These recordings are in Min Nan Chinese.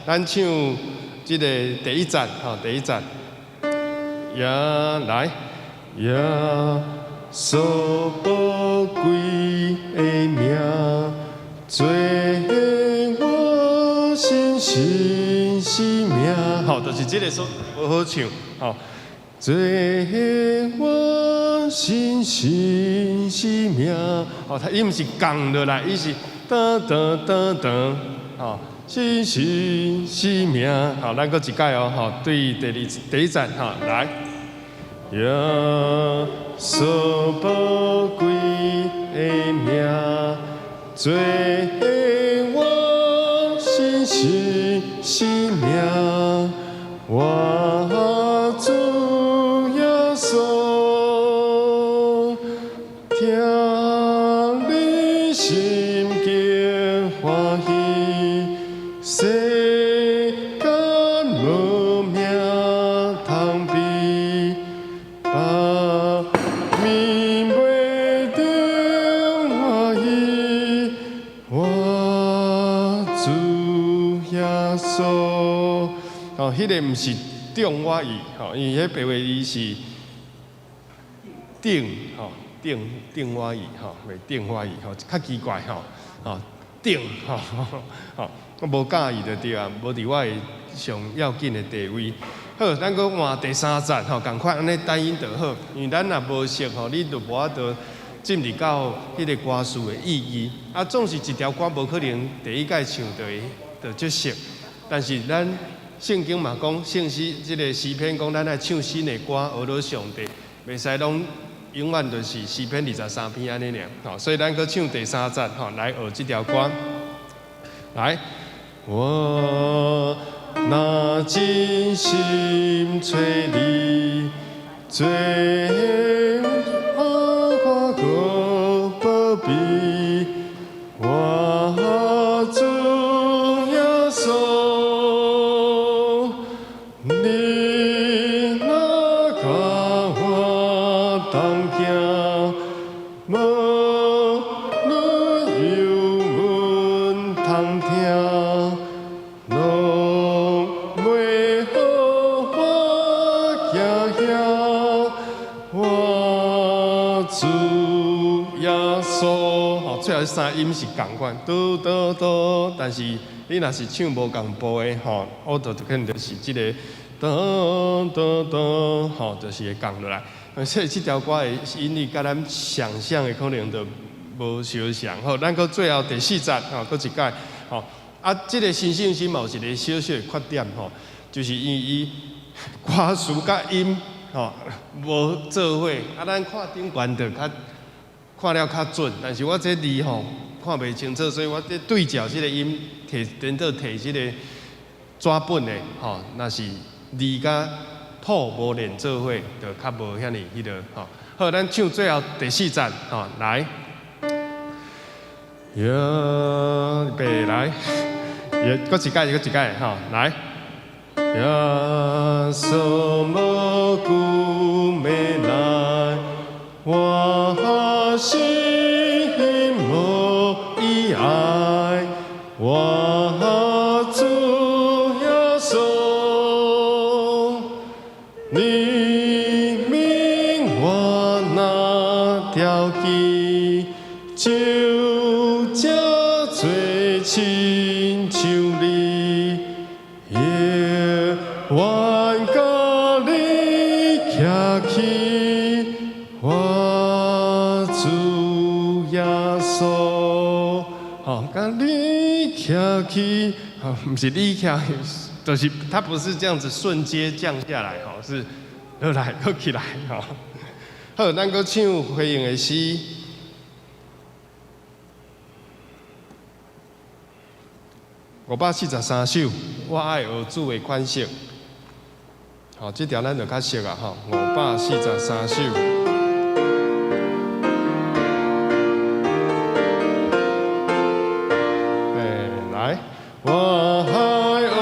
咱唱這個第一節，吼，第一節。呀，來，耶穌寶貴的名，做我新生生命。吼，就是這个所無好唱，吼。做我新生生命。吼，它伊毋是降落來，伊是噔噔噔噔，吼，新生生命。好，咱閣一擺哦，吼，對第二第一節，吼，來。耶穌寶貴的名，做我新生生命，我主耶穌，聽你心間歡喜，世間無命通比，百物袂當我意，我主耶穌。哦，彼个毋是中我意，吼，因為彼白話字是頂，吼，頂頂我意，吼，袂頂我意，吼，較奇怪，吼，吼，頂，吼，吼，我無佮意就對啊，無佇我的上要緊的地位。好，咱閣換第三節，吼，仝款按呢單音就好，因為咱若無熟，吼，你就無法度進入到彼个歌詞的意義。啊，總是一條歌無可能第一擺唱就會就足熟，但是咱聖經嘛講，聖詩這个詩篇講，咱愛唱新的歌，學著上帝，袂使攏永遠就是詩篇23篇按呢爾，吼，所以咱閣唱第三節，吼，來學這條歌。來，我若真心揣你，做我個保庇，我主耶穌，你若佮我同行，無論憂阮通聽，攏袂予我驚嚇。我主耶穌，吼，最後三音是仝款，嘟嘟嘟，但是你若是唱無仝步的，吼，我就可能就是這个嘟嘟嘟，吼，就是會降落來。所以這條歌的音律佮咱想象的可能就無相像。好，咱閣最後第四節，吼，閣一擺，吼，啊，這个新信心嘛有一个小小的缺點，吼，就是因為伊歌詞佮音，吼，無做伙，啊，咱看頂懸就較看了較準，但是我這字吼看袂清楚，所以我這對照這个音提，顛倒提這個紙本的，吼，若是字佮譜無連做伙，就較無遐爾彼个吼。好，咱唱最後第四節，吼，來，呀，預備來，也閣一擺，閣一擺，吼，來。耶穌無久欲來，我心無意礙，我主耶穌，你命我若條件，就這做親像你，永遠佮你徛起，我主耶穌，吼，佮你徛起，吼，毋是你徛，就是它不是這樣子瞬間降下來，吼，是落來閣起來，吼。好，咱閣唱回應的詩。543首，我愛學主的款式。好，這條咱就較熟啊，吼，543首。欸，來，我愛學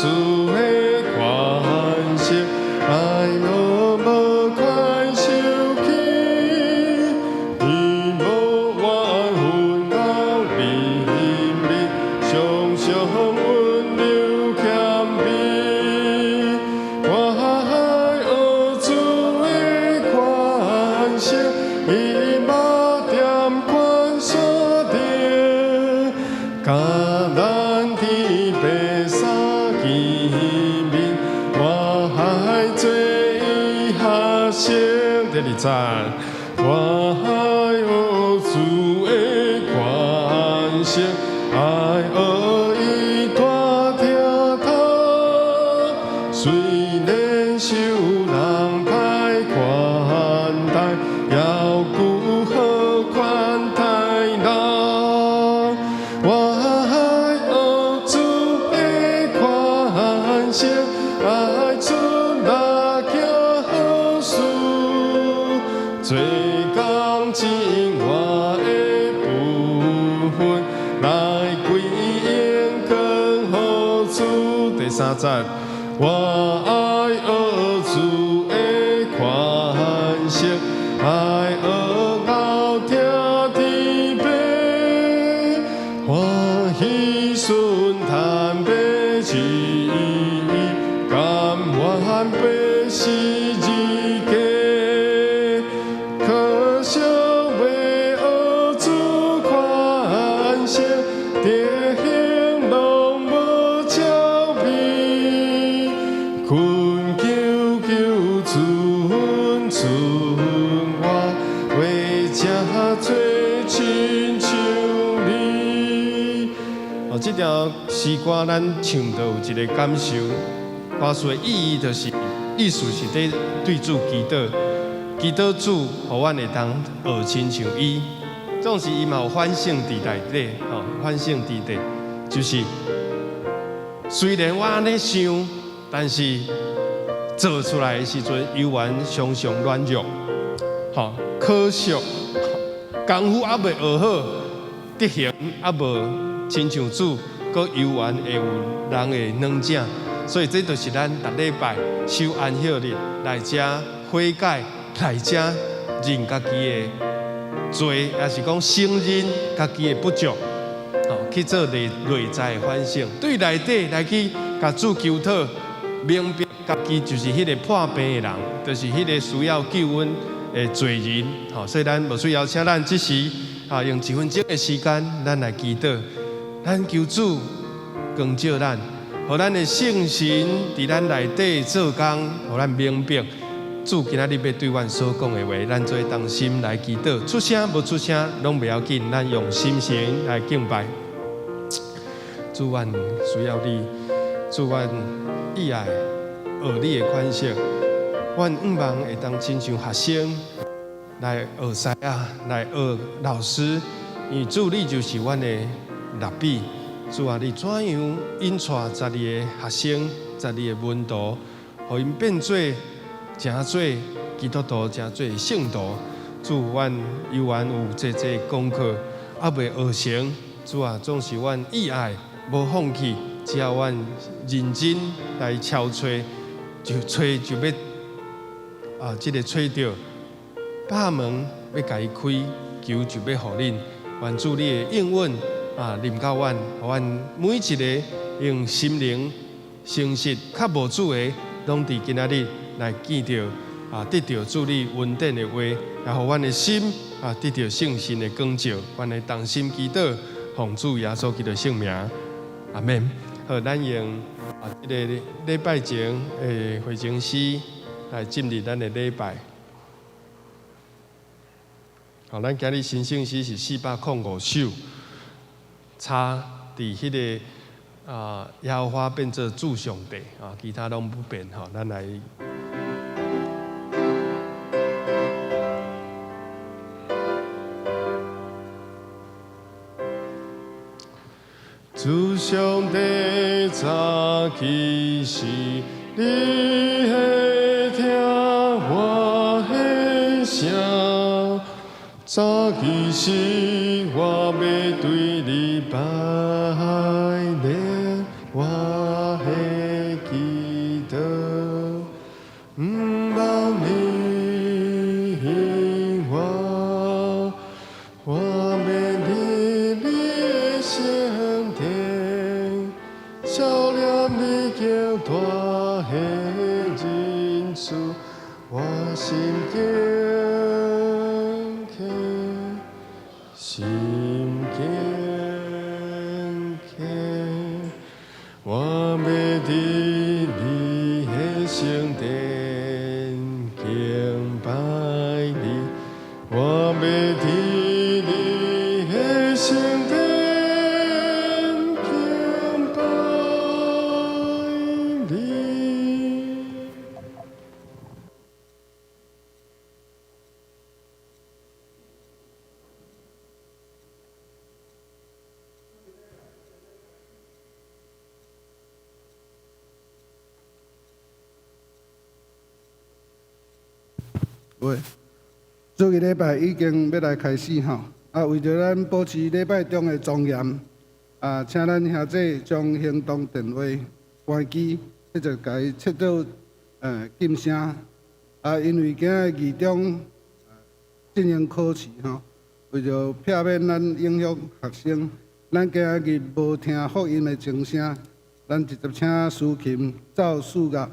主的款式，愛學無款受氣，伊無緣分到裡面，常常溫柔徛咱天父相見面，我愛做伊學生。第二節，我愛學主的款式，愛學伊大疼痛，雖然受人歹款待，猶閣好款待人。我愛學主的款式，愛出力行好事，做工盡我的本分，來歸榮光予主。第三節，我愛學主的款式，愛學𠢕疼天父，歡喜順趁爬旨意，甘願背十字架。可惜袂學主款式，德行攏無照比，懇求求主准我，活成做親像你。哦，這條詩歌咱唱著有一個感受，歌詞的意義就是，意思是佇對主祈禱，祈禱主予阮會當學親像伊。總是伊嘛有反省佇內底，吼，反省佇底，就是雖然我按呢想，但是做出來的時陣，猶原常常軟弱，吼，可惜功夫猶未學好，德行猶無親像主，閣猶原會有人會軟正，所以這就是咱逐禮拜守安息日來遮悔改，來遮認家己的罪，抑是講承認家己的不足，吼，去做內在的反省，對內底來去共主求討，明白家己就是彼個破病的人，就是彼個需要救恩的罪人，吼，所以咱無需要請咱這時啊，用一分鐘的時間，咱來祈禱，咱求主光照咱，予咱的聖神佇咱內底做工，予咱明白主今仔日欲對阮所講的話，咱做伙同心來祈禱，出聲無出聲攏袂要緊，咱用心情來敬拜。主，阮需要你，主，阮意愛學你的款式，阮向望會當親像學生來學師仔，來學老師，因為主你就是阮的辣彼。主啊，你怎樣引帶12個學生、12個門徒，予𪜶變做成做基督徒，成做聖徒。主，阮猶原有濟濟功課猶未學成。主啊，總是阮意愛無放棄，只要阮認真來敲揣，就揣就欲啊，這个揣著百門欲共伊開，求就欲予恁。願主你的應允啊，臨到阮，予阮每一个用心靈誠實較無主的，攏佇今仔日來見著啊，得著主你恩典的話，也予阮的心啊得著聖神的光照，阮來同心祈禱，奉主耶穌基督聖名，阿們。好，咱用啊這个禮拜前的回程詩來進入咱的禮拜。好，咱今日新聖詩是405首，差佇彼个啊耶和華變做主上帝啊，其他攏不變吼。咱來。主上帝早起時，你會聽我的聲。早起時，我欲對你拜禮，我的祈禱，毋望你應我，我欲佇你的聖殿，曉念你極大的仁慈，我心敬虔，心敬虔。欲佇你的聖殿敬拜你，我欲佇你的聖殿敬拜你。喂，主日禮拜已經欲來開始吼，啊，為著咱保持禮拜中的莊嚴，啊，請咱兄弟將行動電話關機，彼就共伊設做禁聲。啊，因為今仔日二中進行考試吼，為著避免咱影響學生，咱今仔日無聽福音的鐘聲，咱直接請司琴奏四樂。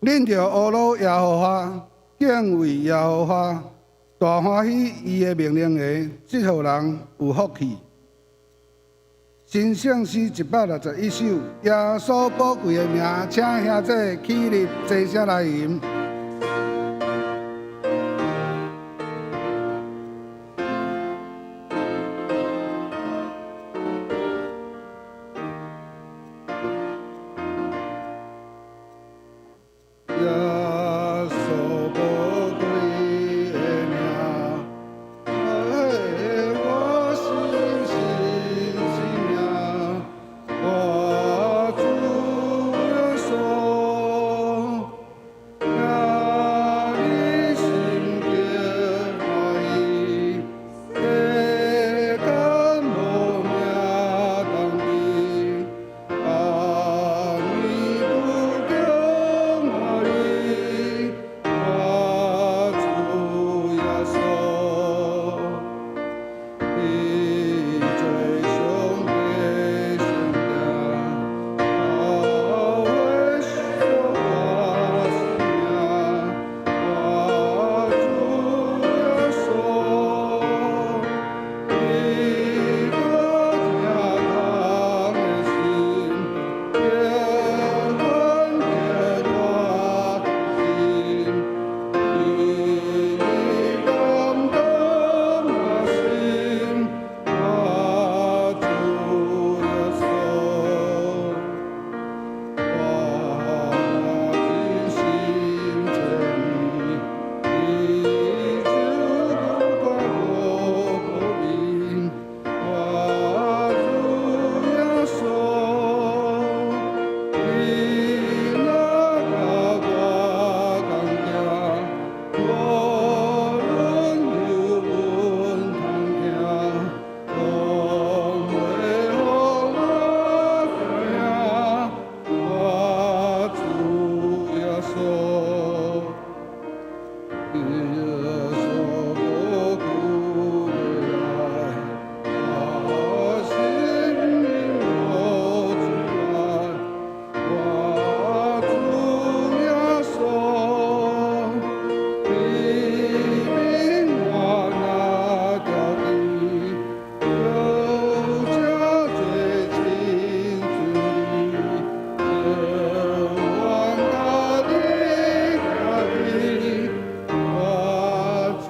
恁著呵咾耶和華，敬畏耶和華，大歡喜伊的命令的，這予人有福氣。新聖詩161首，耶穌寶貴的名，請兄弟起立，齊聲來吟。耶穌寶貴的名，我心心之名，我主耶穌，耶耶穌無久欲來，我心無阻礙，我主耶穌，平平安安著佇，有這濟親像你，永遠佮你行去，我主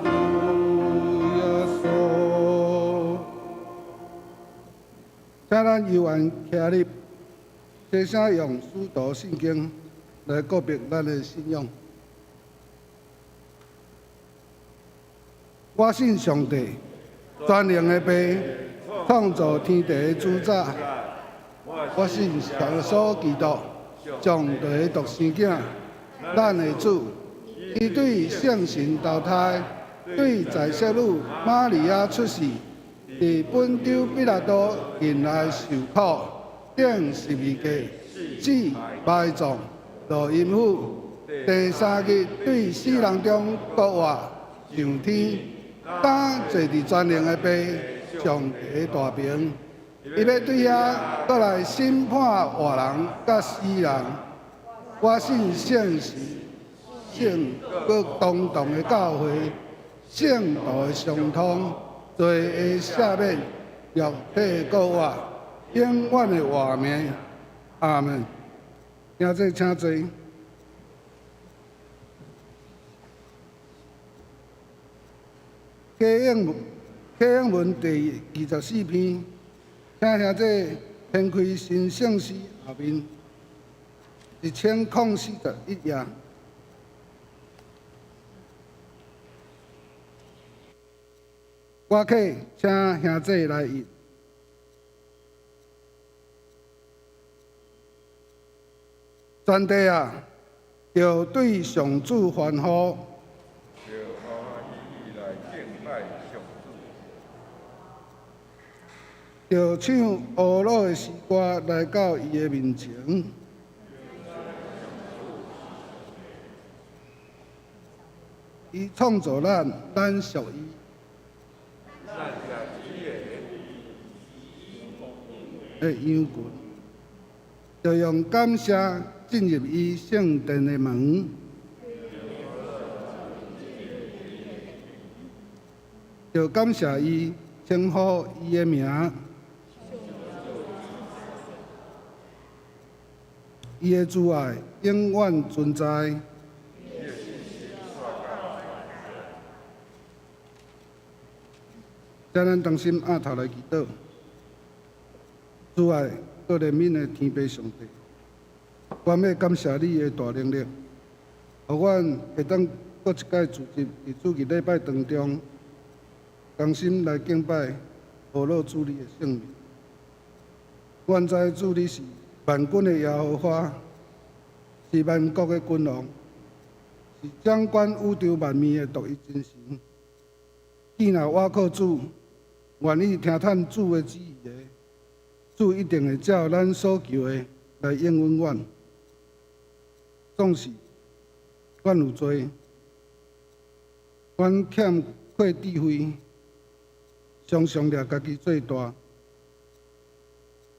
耶穌。請咱猶原徛立，齊聲用使徒信經來告白咱的信仰。我信上帝，全能的父，創造天地的主宰。我信耶穌基督，上帝的獨生囝，咱的主。伊對聖神投胎，對在聖女瑪利亞出世，佇本丟彼拉多任內受苦，釘十字架，死埋葬，落陰府，第三日對死人中復活，上天，當坐佇全能的父上帝的大爿。伊欲對遐閣來審判活人佮死人。我信聖神、聖閣當同的教會，聖徒的相通，罪的赦免，肉體的復活，永遠的活命。阿門。兄弟請坐。啟應文第24篇，請兄弟掀開神聖詩後面1041頁。我客請兄弟來譯。全地啊，著對上主歡呼。著歡歡喜喜來敬拜上主。著唱呵咾的詩歌來到伊的面前。伊創造咱，咱屬伊。的羊群，著用感謝進入伊聖殿的門，著感謝伊，稱呼伊的名。伊的慈愛永遠存在。請咱同心徛頭來祈禱。慈愛閣憐憫的天父上帝，阮欲感謝你的大能力，予阮會當閣一擺聚集佇主日禮拜當中，同心來敬拜呵咾主你的聖名。阮知主你是萬軍的耶和華，是萬國的君王，是掌管宇宙萬物的獨一真神。既若倚靠主，願意聽從主的旨意的，主一定會照咱所求的來應允阮。總是阮有罪，阮欠缺智慧，常常掠家己做大，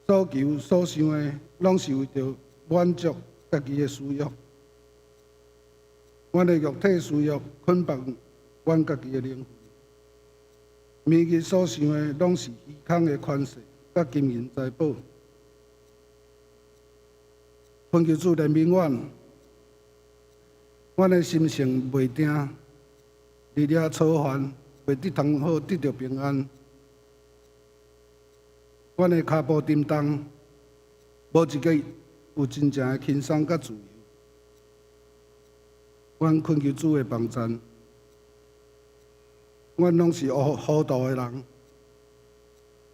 所求所想的，攏是為著滿足家己的私欲。阮的肉體私欲捆綁阮家己的靈魂，每日所想的，攏是虛空的權勢佮金銀財寶。懇求主憐憫阮，阮的心性袂定，日夜操煩，袂得通好得著平安。阮的跤步沉重，無一个有真正的輕鬆佮自由。阮懇求主的幫贊，阮攏是糊塗的人，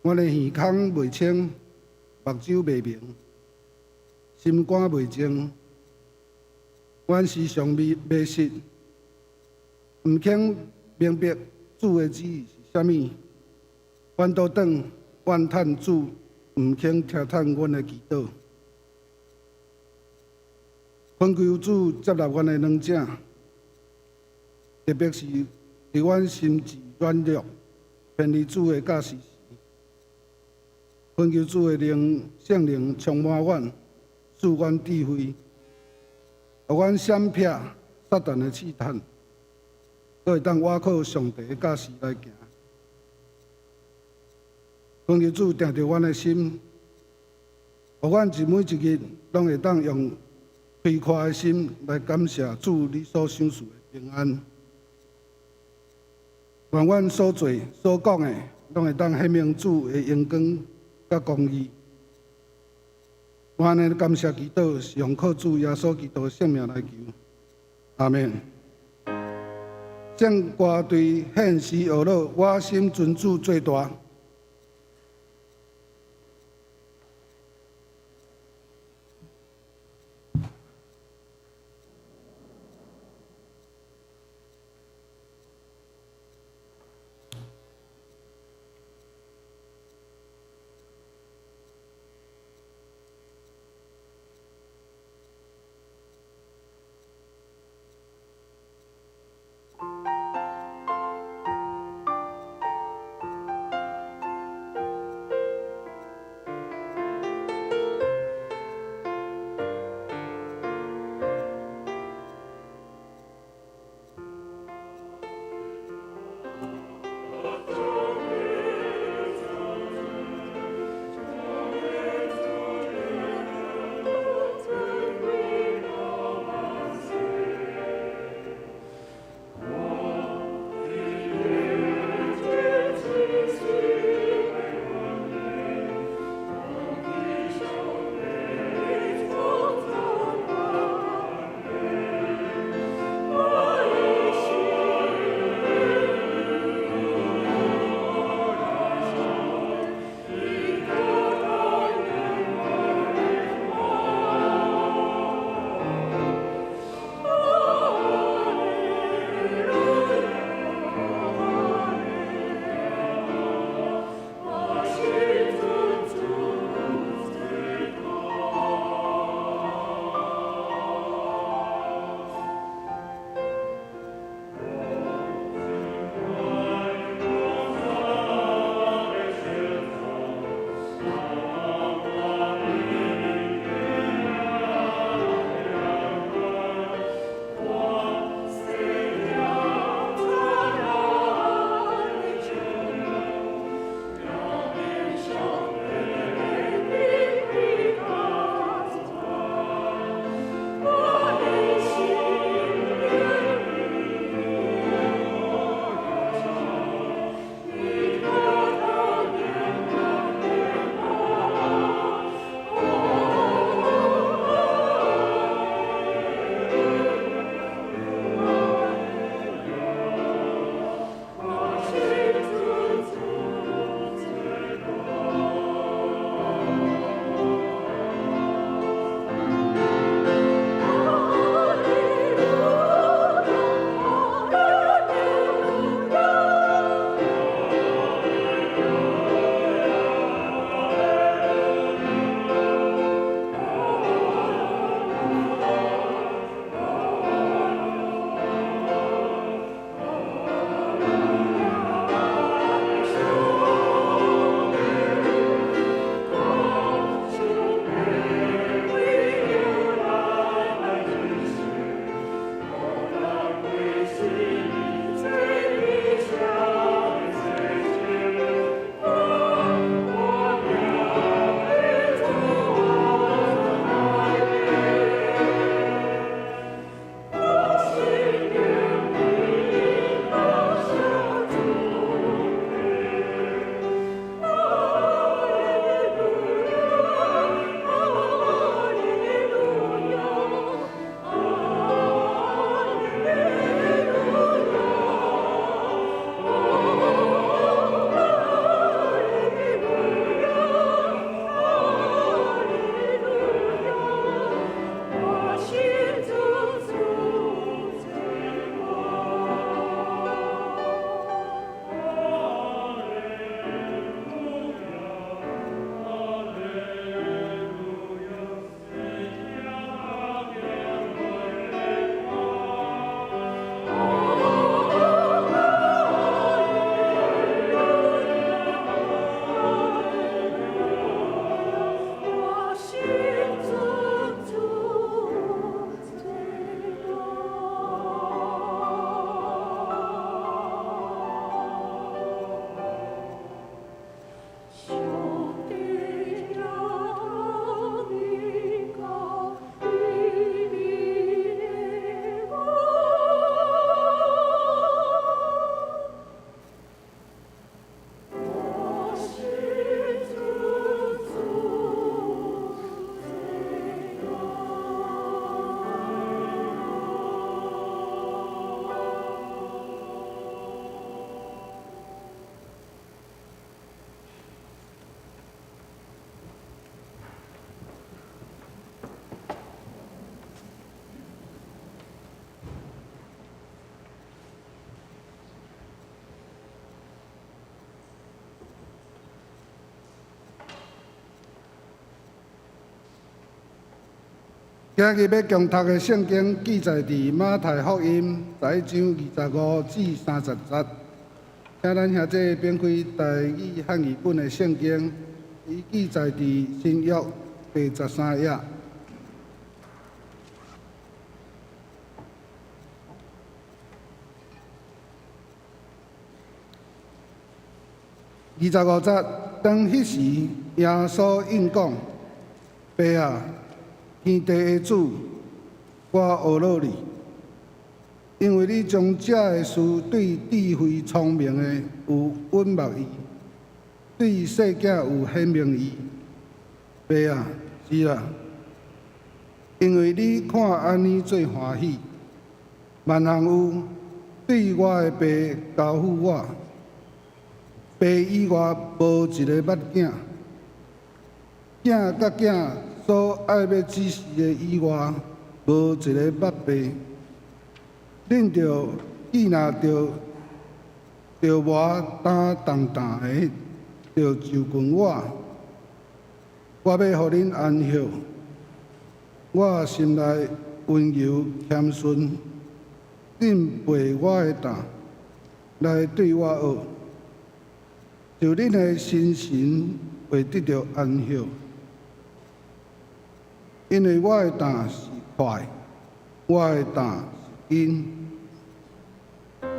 阮的耳孔袂清，目睭袂明，心肝袂靜，阮時常迷失，毋肯明白主的旨意是啥物。阮倒轉怨嘆主，毋肯聽從阮的祈禱。懇求主接納阮的軟正，特別是佇阮心智軟弱、偏離主的教示時，懇求主的靈聖靈充滿阮，賜阮智慧，予阮閃避撒旦的試探，閣會當倚靠上帝的教示來行。懇求主定著阮的心，予阮一每一日攏會當用開闊的心來感謝主你所賞賜的平安。願阮所做所講的，攏會當顯明主的榮光佮公義。我按呢感謝祈禱，是奉靠主耶穌基督的聖名來求。阿門。聖歌隊獻詩學樂，我心尊主最大。今日欲共讀的聖經記載佇馬太福音11章25至30節。請咱兄弟翻開台語漢語本的聖經，伊記載佇新約第十三頁。二十五節，當彼時，耶穌應講：爸啊，天地的主，我阿羅你，因為你將這个事對智慧聰明的有隱密伊，對細囝有顯明伊。爸啊，是啦，因為你看按呢做歡喜，萬項有對我的爸交付我，爸以外無一个捌囝，囝佮囝所愛欲指示的以外，無一个捌爸。恁著既若著著磨擔重擔的，著就近我，我欲予恁安歇。我心內溫柔謙遜，恁背我的擔來對我學，就恁的心神會得著安歇。因為我的擔是快，我的擔是輕。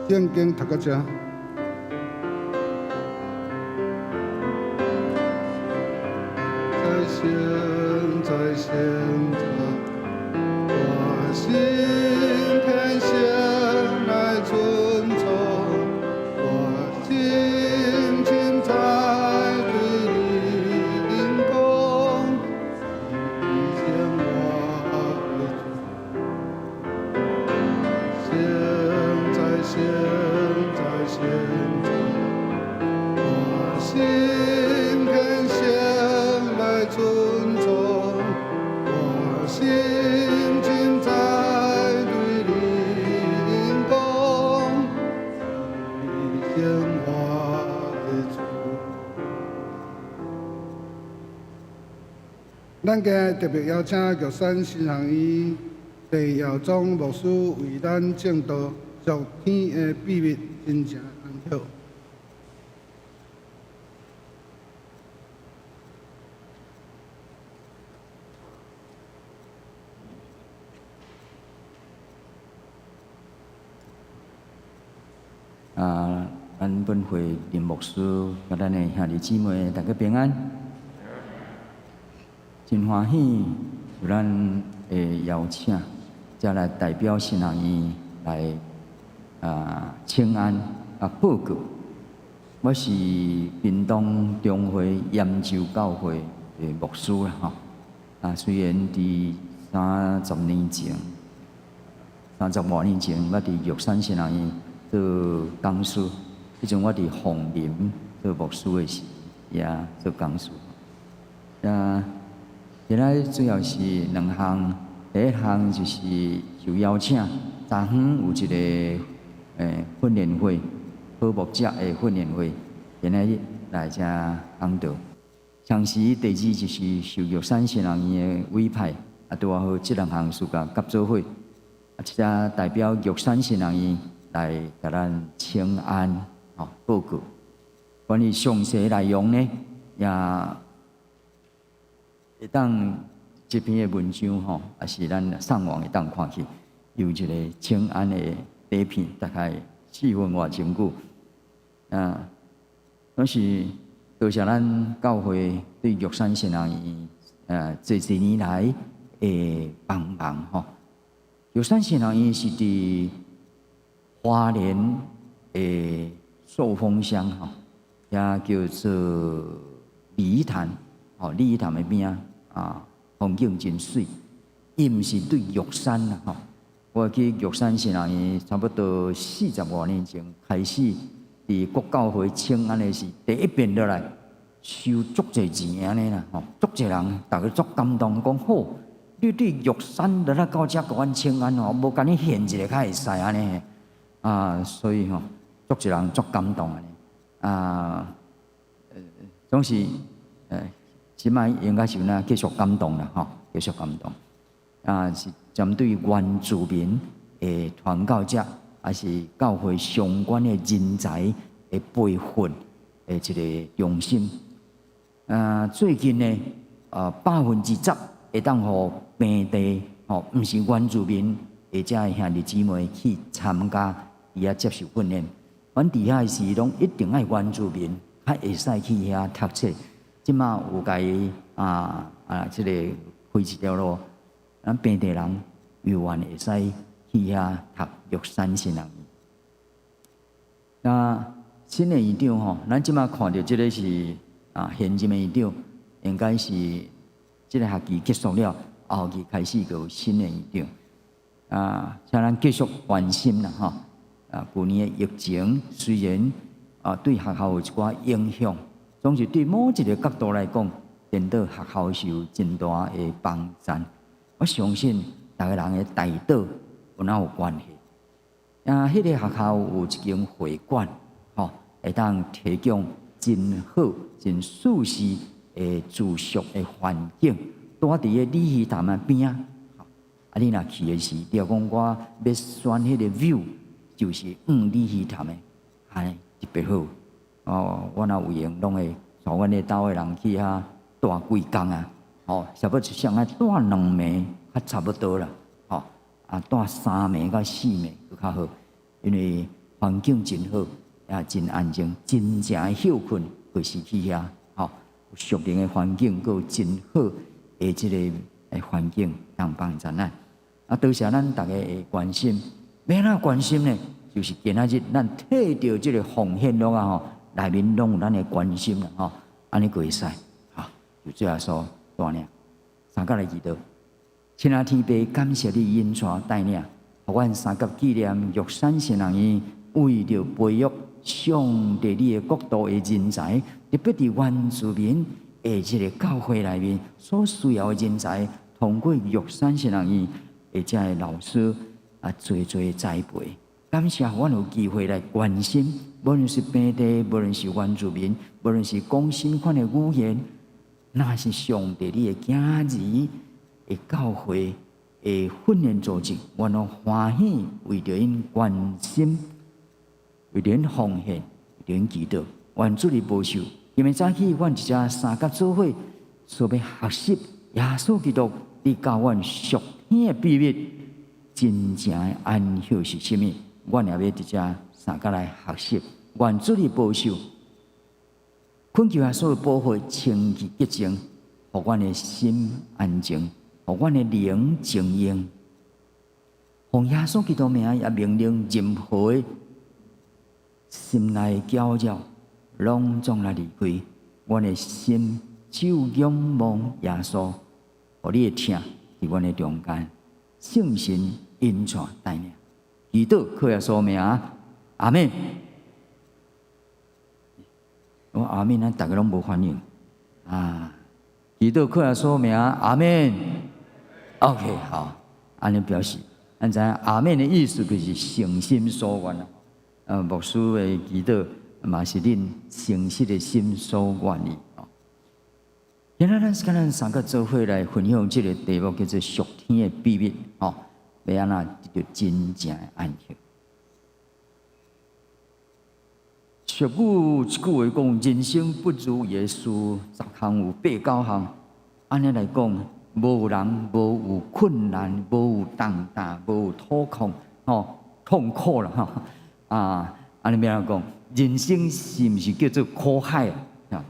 聖經讀到這。在先，在先，在我心天先來尊崇，我心凊彩對你講，你先我的主，先在先，在先，在我心天先來尊崇，我心凊彩對你講，你先我的主。咱今日特別邀請玉山神學院鄭耀宗牧師為咱證道，屬天的秘密真正安息。啊，咱本會林牧師佮咱的兄弟姊妹，大家平安。真歡喜有咱的邀請，才來代表神學院來啊請安啊報告。我是屏東中會鹽洲教會的牧師啦，吼。啊，雖然佇30年前、30外年前，我佇玉山神學院做講師，彼陣我佇鳳林做牧師的時，也做講師。啊，今仔主要是兩項，第一項就是受邀請，昨昏有一個訓練會，好牧者的訓練會，今仔日來遮講道。同時，第二就是受玉山神學院的委派，啊，拄仔好這兩項事共合做伙，啊，這隻代表玉山神學院來共咱請安，吼報告。關於詳細內容呢，也會當這篇的文章吼，也是咱上網會當看去，有一個請安的底片，大概4分外鐘久。啊，攏是多謝咱教會對玉山神學院，這濟年來的幫忙吼。玉山神學院是佇花蓮的壽豐鄉吼，也叫做鯉魚潭，吼，鯉魚潭的邊仔啊，風景真媠。伊毋是對玉山啦吼，我去玉山神學院差不多45年前開始，佇國教會請安的是第一遍落來收足濟錢按呢啦吼，足濟人，逐家足感動，講好，你對玉山落來到遮共阮請安吼，無共你獻一个較會使按呢，啊，所以吼，足濟人足感動按呢，啊，總是，這擺應該是有影繼續感動啦吼，繼續感動。啊，是針對原住民的傳教者，抑是教會相關的人才的培訓的一个中心。啊，最近呢，10%會當予平地吼，毋是原住民的遮的兄弟姊妹去參加佇遐接受訓練。阮佇遐時攏一定愛原住民，較會使去遐讀冊。這馬有共伊這个開一條路，咱平地人猶原會使去遐讀玉山神學院。那新的院長吼，咱這馬看著這个是現任的院長，應該是這个學期結束了，後期開始就有新的院長。啊，請咱繼續關心啦吼。啊，舊年的疫情雖然對學校有一寡影響，總是對某一个角度來講，顛倒學校是有真大的幫助。我相信逐个人的代禱有哪有關係。啊，彼个學校有一間會館，吼，會當提供真好、真舒適的住宿的環境，蹛佇个鯉魚潭的邊仔。啊，你若去的時，你若講我欲選彼個 view，就是向鯉魚潭的，按呢特別好。哦，我若有閒，攏會帶阮的兜的人去遐蹛幾工啊。吼，差不多上愛蹛兩暝，較差不多啦。吼，啊，蹛三暝到四暝閣較好，因為環境真好，也真安靜，真正的歇睏就是去遐。吼，屬靈的環境，閣有真好的這个環境，通幫助咱。啊，多謝咱逐家的關心，欲按怎關心呢？就是今仔日咱提著這个奉獻橐仔吼，內面攏有咱的關心啦吼，按呢就會使，吼，就主耶穌帶領，三甲來祈禱。親愛天父，感謝你引帶帶領，予阮三甲紀念玉山神學院為著培育上帝你的國度的人才，特別佇原住民的這个教會內面所需要的人才，通過玉山神學院的這个老師啊，濟濟栽培。感謝阮有機會來關心，無論是平地，無論是原住民，無論是講新款的語言，若是上帝你的囝兒的教會的訓練組織，阮攏歡喜為著𪜶關心，為著𪜶奉獻，為著𪜶祈禱，願主你保守。今暝早起，阮一隻三甲做伙，所欲學習耶穌基督，你教阮屬天的秘密，真正的安息是啥物？阮也欲佇遮三甲來學習，願主你保守，懇求耶穌的寶血清潔潔淨，予阮的心安靜，予阮的靈靜用。奉耶穌基督名也命令任何的心內攪擾，攏總來離開。阮的心只有仰望耶穌，予你的疼佇阮的中間，聖神引帶帶領。祈禱靠耶穌名，阿們。我阿們，咱逐家攏無反應啊！祈禱靠耶穌名，阿們。OK，好，按呢表示，咱知影阿們的意思就是誠心所願啊。牧師的祈禱嘛是恁誠實的心所願意。今仔咱是咱三個做伙來分享這个題目，叫做屬天的秘密，吼。欲按怎得著真正的安息？俗語一句話講：人生不如意事十項有八九項。按呢來講，無人無有困難，無有重擔，無有苦況，吼痛苦啦，吼啊！按呢欲按怎講？人生是毋是叫做苦海啊？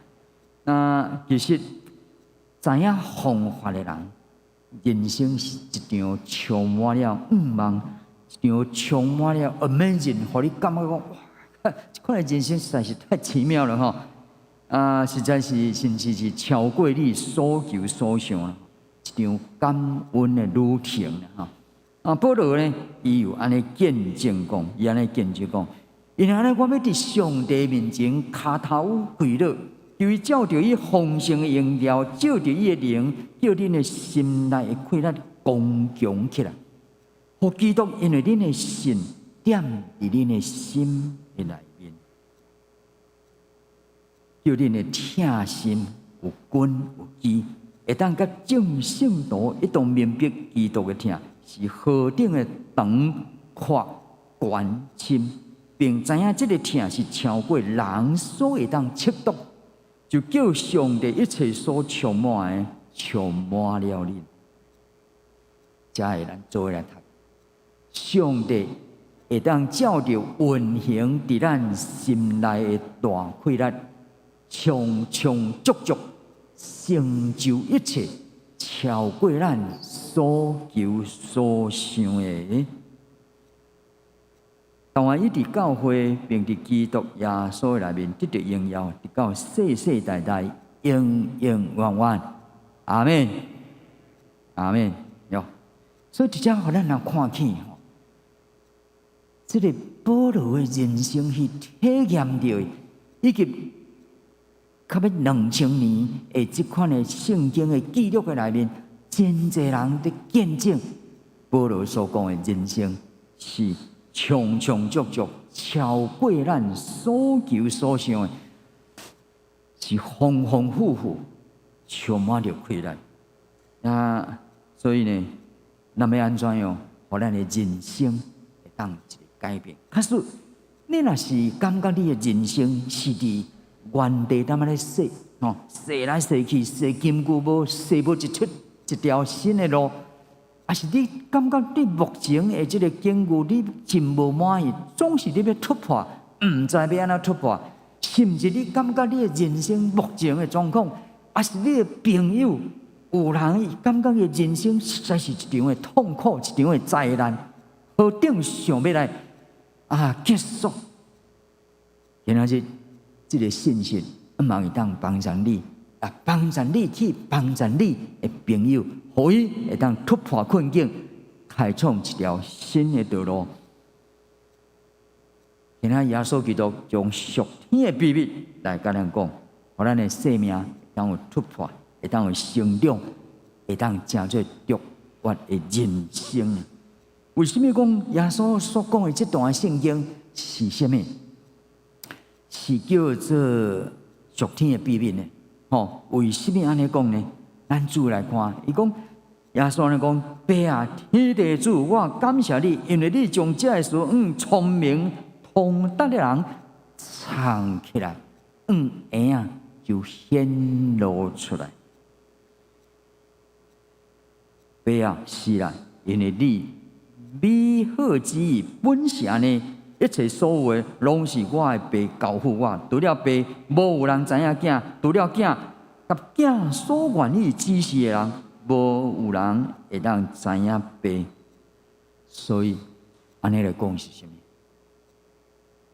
那其實知影方法的人，人生是一場充滿了願望，一場充滿了 amazing，予你感覺講哇，這款的人生實在是太奇妙了吼！啊，實在是甚至是超過你所求所想啦，一場感恩的旅程啦吼！啊，保羅呢，伊有按呢見證講，伊按呢見證講，因為按呢，我欲佇上帝面前跤頭跪落。求伊照著伊豐盛的榮耀，照著伊的靈，叫恁的心內的氣力剛強起來。予基督因為恁的信踮佇恁的心的內面，叫恁的疼心有根有基，會當佮眾聖徒一同明白基督的疼是何等的長闊寬深，並知影這个疼是超過人所會當測度，就叫上帝一切所充滿的充滿了恁。才會咱做伙來讀，上帝會當照著運行佇咱心內的大氣力，充充足足成就一切，超過咱所求所想的。但願伊佇教會並佇基督耶穌內面得著榮耀，直到世世代代，永永遠遠。阿們，阿們。喲，所以佇遮予咱人看見吼，這个保羅的人生是體驗著，以及較欲2000年的這款的聖經的記錄的內面，真濟人佇見證保羅所講的人生是充充足足，超過咱所求所想的，是豐豐富富，充滿著氣力。啊，所以呢，咱欲按怎樣，予咱的人生會當一个改變？假使你若是感覺你的人生是佇原地踮咧踅，吼，踅來踅去，踅金龜無踅無一出一條新的路，抑是你感覺對目前的這个境遇你真無滿意，總是你欲突破，毋知欲按怎突破，甚至你感覺你的人生目前的狀況，抑是你的朋友有人伊感覺伊的人生實在是一場的痛苦，一場的災難，何等想欲來啊結束。今仔日這个信息，向望會當幫助你，啊，幫助你去幫助你的朋友，予伊會當突破困境，開創一條新的道路。今仔耶穌基督將屬天的秘密來共咱講，予咱的生命會當有突破，會當有成長，會當成做卓越的人生。為什麼講耶穌所講的這段聖經是啥物？是叫做屬天的秘密呢？吼，為什麼按呢講呢？咱主來看，伊講耶穌按呢講，爸啊，天地主，我感謝你，因為你將這个事向聰明通達的人藏起來，向嬰仔就顯露出來。爸啊，是啦，因為你美好旨意本是按呢，一切所有的攏是我的爸交付我，除了爸，無有人知影囝；除了囝，佮囝所願意指示的人，無有人會當知影爸。所以，按呢來講是啥物？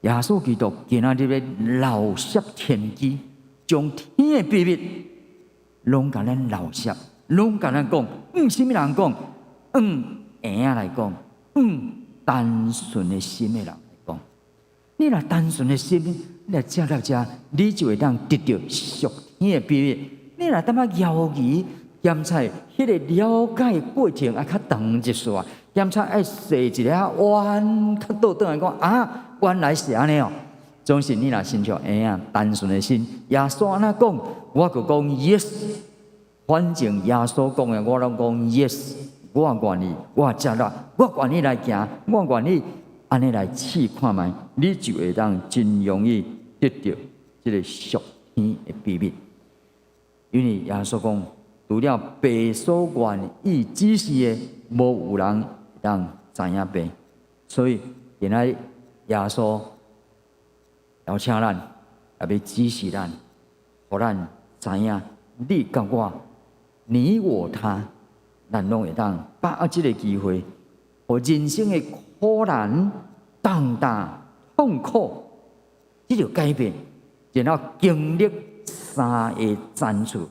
耶穌基督今仔日欲漏泄天機，將天的秘密攏共咱漏泄，攏共咱講。向啥物人講？向嬰仔來講，向單純的心的人來講。你若單純的心，你若食到遮，你就會當得著屬天的秘密。你若淡薄猶豫，檢查彼个了解過程愛較長一絲，檢查愛踅一下彎，較倒轉來講啊，原來是按呢哦。總是你若親像嬰仔單純的心，耶穌按怎講，我就講 yes。反正耶穌講的，我攏講 yes。我願意，我接納，我願意來行，我願意按呢來試看覓，你就會當真容易得著這个屬天的秘密。因為耶穌講，除了爸所願意指示的，無有人會當知影爸。所以，今仔日耶穌邀請咱，也欲指示咱，予咱知影你佮我，你我他，咱攏會當把握這个機會，予人生的苦難、重擔、痛苦，這個改變，然後經歷三个層次，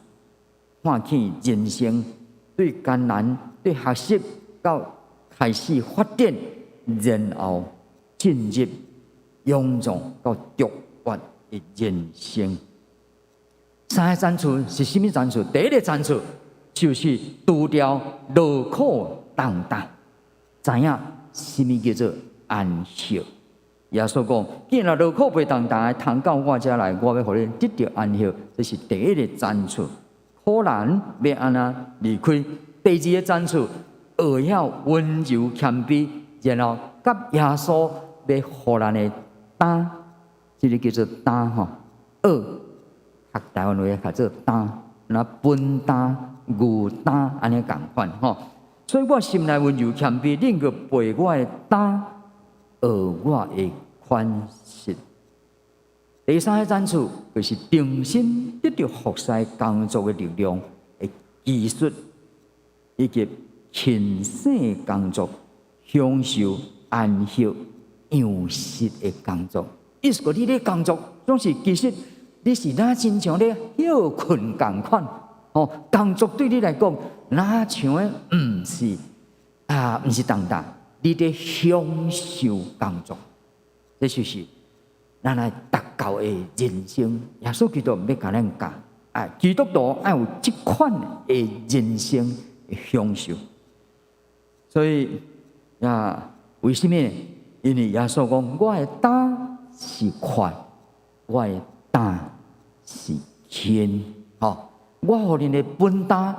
看見人生對艱難、對學習到開始發展，然後進入勇壯到卓越的人生。三个層次是啥物層次？第一个層次就是除掉勞苦重擔，知影啥物叫做安息。耶穌講：既然勞苦背重擔的，通到我遮來，我欲予恁得著安息。這是第一个層次，苦難欲按怎離開。第二个層次，學曉溫柔謙卑，然後佮耶穌欲予咱的擔，這个叫做擔吼，軛，客台灣話叫做擔，若分擔、牛擔按呢仝款吼。所以我心內溫柔謙卑，恁閣背我的擔，學我的款式。第三个層次就是重新得著服侍工作的力量的技術，以及輕省工作、享受安息樣式的工作。意思講，你咧工作總是其實你是若親像咧歇睏仝款，吼，工作對你來講，若像的毋是啊，毋是重擔，你咧享受工作，這就是咱來達到的人生。耶穌基督欲共咱教啊，基督徒愛有這款的人生的享受。所以啊，為什麼？因為耶穌講，我的擔是快，我的擔是輕。吼，我予恁的分擔，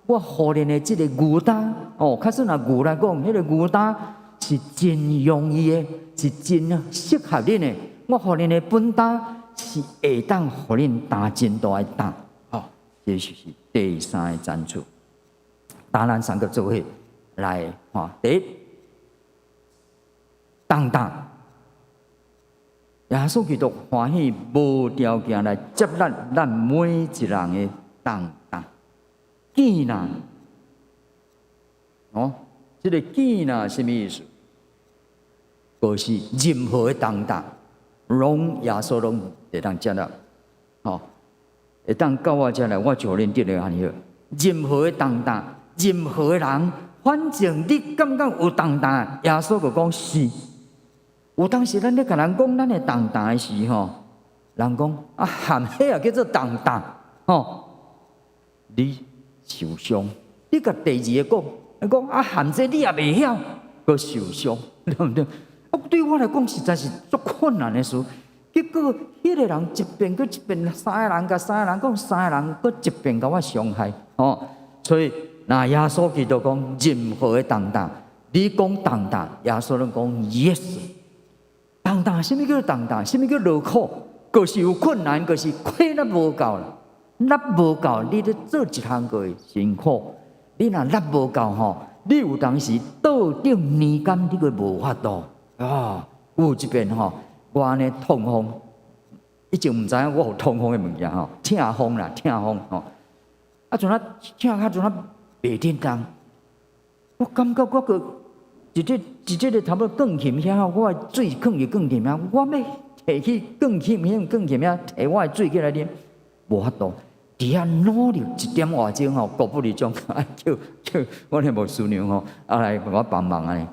我予恁的這個牛擔，哦，假使若牛來講，彼個牛擔是真容易的，是真適合恁的。我予恁的分擔是會當予恁擔真大的擔。吼，這就是第三个層次。當咱三個做伙來，吼，第一，重擔。耶穌基督歡喜無條件來接納咱每一人的重擔。見啦，哦，這个見啦，啥物意思？就是任何的重擔，攏耶穌攏會當接納。吼，會當到我遮來，我就予恁得著安息。任何的重擔，任何的人，反正你感覺有重擔，耶穌就講是。有當時咱咧共人講咱的重擔的時吼，人講啊，含彼也叫做重擔，吼，你受傷。你共第二个講，你講啊，含這你也袂曉，閣受傷，對毋對？啊，對我來講實在是足困難的事。結果，彼个人一遍閣一遍，三個人共三個人講，三個人閣一遍共我傷害，吼。所以，若耶穌基督講任何的重擔，你講重擔，耶穌攏講 yes。重擔，啥物叫重擔？啥物叫勞苦？就是有困難，就是氣力無夠啦，力無夠，你咧做一項就會辛苦。你若力無夠吼，你有當時桌頂年柑，你閣無法度啊。有一遍吼，我按呢痛風，以前毋知影我有痛風的物件吼，痛風啦，痛風吼。啊，陣仔痛較陣仔袂振動，我感覺我閣一這一這个差不多鋼琴遐，我的水囥佇鋼琴遐，我欲提去鋼琴遐，鋼琴遐提我的水起來啉，無法度。佇遐努力一點外鐘吼，國不離將叫叫我的牧師娘吼，啊來共我幫忙按呢，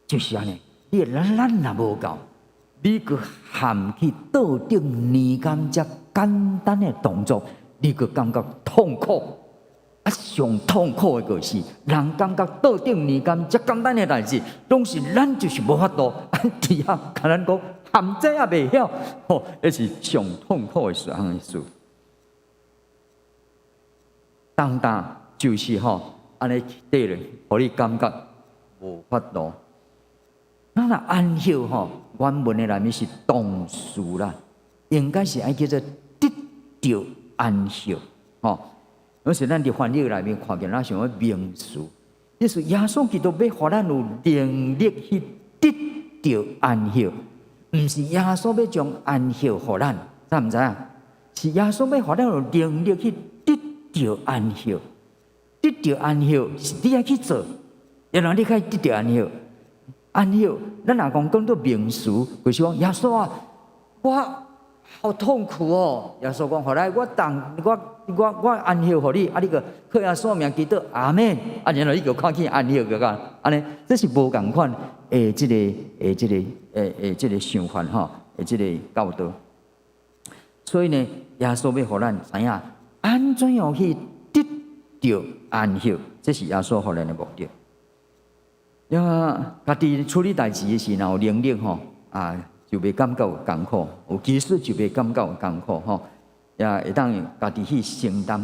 就是按呢。你的力若無夠，你閣含去桌頂年柑遮簡單的動作，你閣感覺痛苦。啊，上痛苦的就是，人感覺桌頂年柑遮簡單的代誌，攏是咱就是無法度。啊，佇遐共咱講含這也袂曉，吼，彼是上痛苦的一項事。重擔就是吼，按呢綴咧，予你感覺無法度。咱若安息吼，原文的內面是動詞啦，應該是愛叫做得著安息，吼。有時咱佇翻譯內面看見，咱像名詞，意思耶穌基督欲予咱有能力去得著安息，毋是耶穌欲將安息予咱，知毋知影？是耶穌欲予咱有能力去得著安息，得著安息是你愛去做，然後你可以得著安息。安息，咱若講講做名詞，就是講耶穌啊，我好痛苦哦。耶穌講，予來我當我我我安息予你，啊，你閣靠耶穌名祈禱，阿門。啊，然後你就看見安息個個，按呢，這是無仝款的這個的這個的的這個想法吼，的這個教導。所以呢，耶穌欲予咱知影，按怎樣去得著安息，這是耶穌予咱的目的。呀，家己處理代誌的時候，有能力吼啊，就袂感覺有艱苦；有技術就袂感覺有艱苦吼。也會當家己去承擔，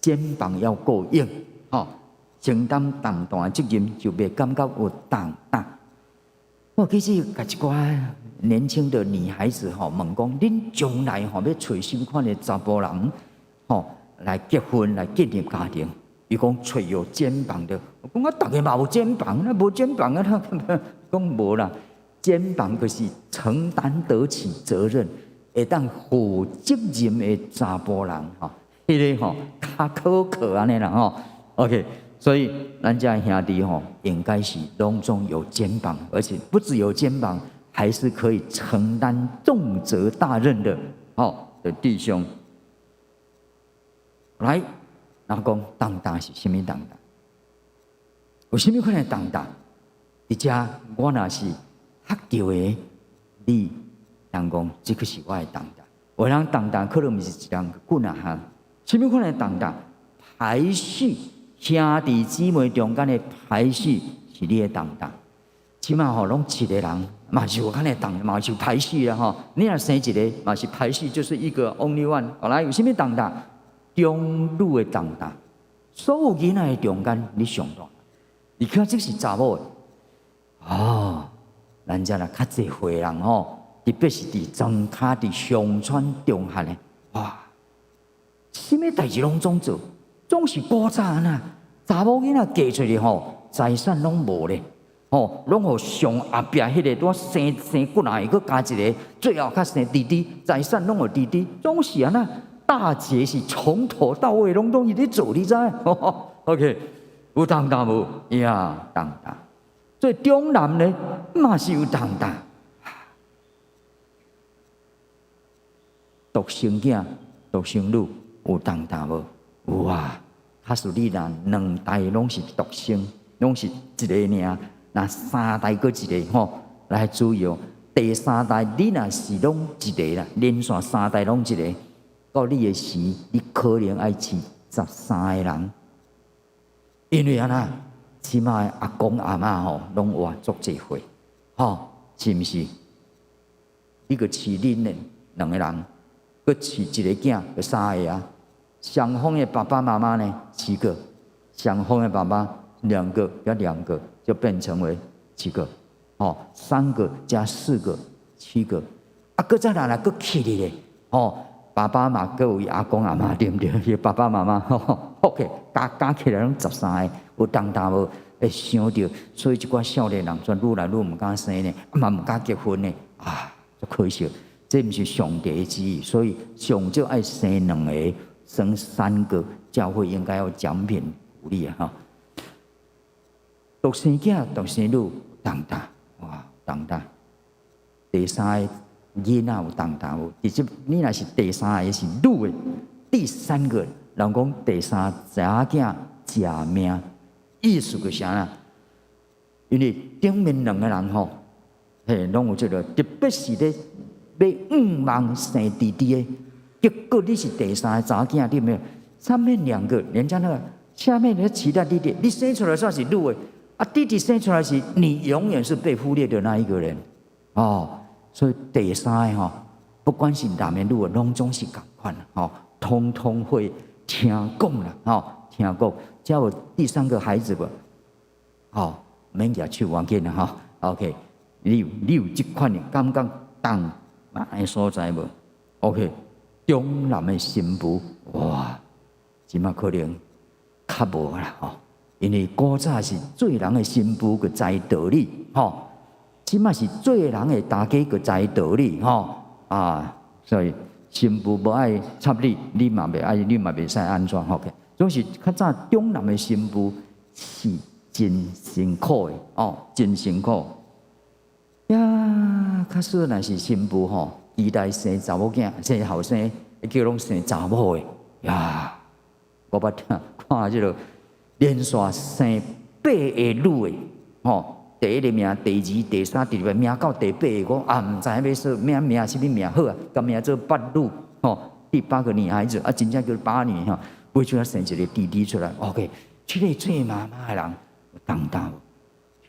肩膀要夠硬，吼，承擔重大責任就袂感覺有重擔。我其實共一寡年輕的女孩子吼問講，恁將來吼欲揣啥物款的查埔人吼來結婚來建立家庭？伊講揣有肩膀的，我講啊，逐个嘛有肩膀，那無肩膀啊？講無啦，肩膀就是承擔得起責任，會當負責任的查埔人吼，彼個吼較可靠按呢啦吼。OK，所以咱遮兄弟吼，應該是攏總有肩膀，而且不只有肩膀，還是可以承擔重責大任的，吼的弟兄。來，人講重擔是啥物重擔？有啥物款的重擔？佇遮我若是學著的，你人講這個是我的重擔。有人重擔可能毋是一人幾若項，啥物款的重擔？排序兄弟姊妹中間的排序是你的重擔。這馬吼攏一个人，嘛是有款的重，嘛是有排序啊吼。你若生一个，嘛是排序，就是一個 only one。後來有啥物重擔？長女的重擔，所有囡仔的中間，你上大。你看這是查某的，哦，咱遮若較濟歲人吼，特別是佇莊跤、佇鄉村中學的，哇，啥物代誌攏總做，總是古早按怎，查某囡仔嫁出去吼，財產攏無咧，吼，攏予上後壁彼个拄仔生生幾若個，閣加一個，最後較生弟弟，財產攏予弟弟，總是按怎。大姐是從頭到尾攏總伊咧做，你知？OK，有重擔無？呀，重擔。所以長男呢，嘛是有重擔。獨生囝、獨生女有重擔無？有啊。假使你若兩代攏是獨生，攏是一个爾，若三代閣一个吼，來注意哦。第三代你若是攏一个啦，連續三代攏一个。到你的時，你可能愛飼13個人，因為按怎，起碼阿公阿嬤吼攏活足濟歲，吼，是毋是？你閣飼恁的兩個人，閣飼一個囝，閣三個啊。雙方的爸爸媽媽呢，七個；雙方的爸爸兩個加兩個，就變成為七個。哦，三個加四個，七個。啊，閣再來來閣起哩咧，哦。爸爸嘛，閣有伊阿公阿嬤，對毋對？伊爸爸媽媽，OK，加加起來攏13個，有重擔無？會想著，所以這寡少年人煞愈來愈毋敢生呢，啊嘛毋敢結婚呢，啊，足可惜。這毋是上帝的旨意，所以上少愛生兩個，生三個，教會應該要獎品鼓勵啊！獨生囝、獨生女重擔，哇，重擔。第三個。囡仔有重擔無？其實你若是第三個是女的，第三個人講第三查囝食命，意思就是啥啦？因為頂面兩個人吼，嘿，攏有這個，特別是咧欲向望生弟弟的，結果你是第三個查囝，對毋對？上面兩個，人家那個下面的其他弟弟，你生出來算是女的，啊，弟弟生出來是你永遠是被忽略的那一個人，哦。所以第三個吼，不管是男的女的，攏總是仝款吼，通通會聽講啦，吼，聽講。遮有第三個孩子無？吼，免舉手無要緊啦，吼。OK，你有這款的感覺重的所在無？OK，長男的新婦，哇，這馬可能較無啦，吼，因為古早是做人的新婦閣知道理，吼。這馬是做人的大家閣知道理吼啊，所以新婦無愛插你，你嘛袂愛，你嘛袂使按怎吼。總是較早長男的新婦是真辛苦的哦，真辛苦。呀，假使若是新婦吼，期待生查某囝，生後生，叫攏生查某的呀。我捌聽看這個連續生八個女的吼。第一个名，第二、第三、第四名到第八个，我也毋知影欲說名名啥物名好啊，共名做八女吼，第八個女孩子啊，真正叫八女吼，尾仔生一個弟弟出來，OK，這個做媽媽的人有重擔無？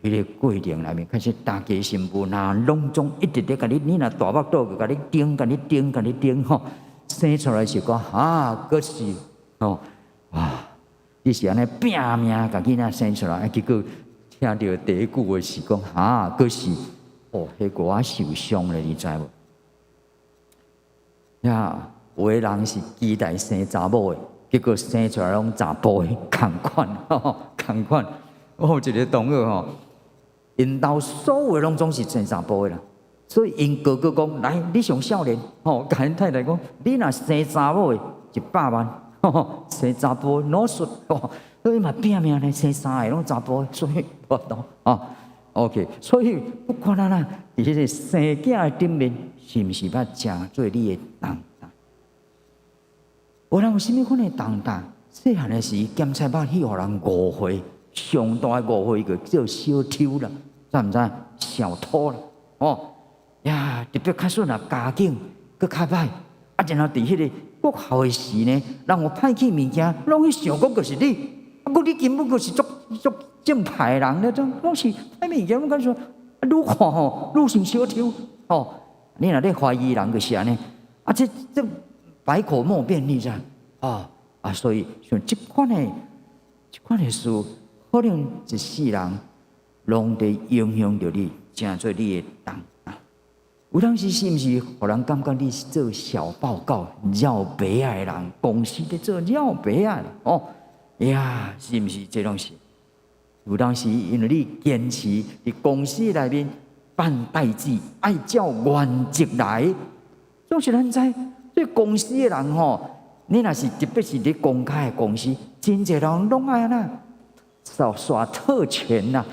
彼個過程內面，開始大家新婦若攏總一直咧共你，你若大腹肚，就共你頂，共你頂，共你頂吼，生出來是講啊，閣是哦，哇！你是按呢拚命共囡仔生出來，啊，結果聽著第一句話是講哈，閣是哦，彼個我受傷咧，你知無？呀，有的人是期待生查某的，結果生出來攏查埔的，仝款，仝款。我有一個同學吼，𪜶兜所有攏總是生查埔的啦，所以𪜶哥哥講：來，你上少年，吼，共𪜶太太講，你若生查某的，100萬，生查埔攞術，所以嘛拚命來生三个攏查埔，所以無懂啊。OK，所以不管按怎，佇彼個生囝的頂面，是毋是捌成做你的重擔？有人有啥物款的重擔？細漢的時檢查捌去予人誤會，上大的誤會就叫小偷啦，知毋知？小偷啦，哦呀，特別較順啊，家境閣較歹，啊，然後佇彼個國校的時呢，人有歹去物件，攏去想講就是你，啊，閣你根本就是足足正派的人咧，種攏是歹物件，攏敢說，愈看吼愈像小偷，吼，你若咧懷疑人就是按呢，啊，這百口莫辯，你知？哦，啊，所以像這款的事，可能一世人攏佇影響著你，成做你的重擔。有當時是毋是予人感覺你是做小報告、繞白仔的人？公司佇做繞白仔哦，呀，是毋是這攏是？有當時因為你堅持佇公司內面辦代誌，愛照原則來，總是咱知，這公司的人吼，你若是特別是佇公開的公司，真濟人攏愛按怎耍耍特權啦，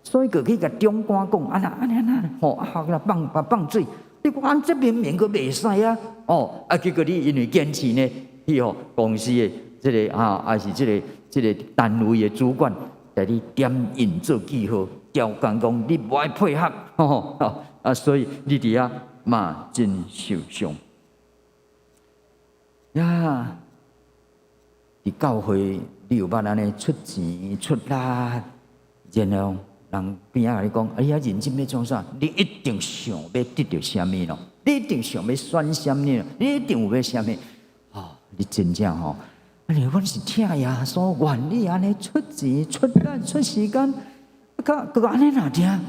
所以就去共長官講，按怎按呢按呢吼，啊，予放放水，你講按這明明閣袂使啊，哦，啊，結果你因為堅持呢，去予公司的這个啊，還是這个單位的主管，共你點印做記號，刁工講你無愛配合，吼，啊，所以你佇遐嘛真受傷。呀，佇教會你有捌按呢出錢出力，然後人邊仔共你講，哎呀，認真欲創啥？你一定想欲得著啥物咯？你一定想欲選啥物咯？你一定有欲啥物？哦，你真正吼，啊，你阮是疼耶穌，願意按呢出錢出力出時間，閣閣按呢若聽？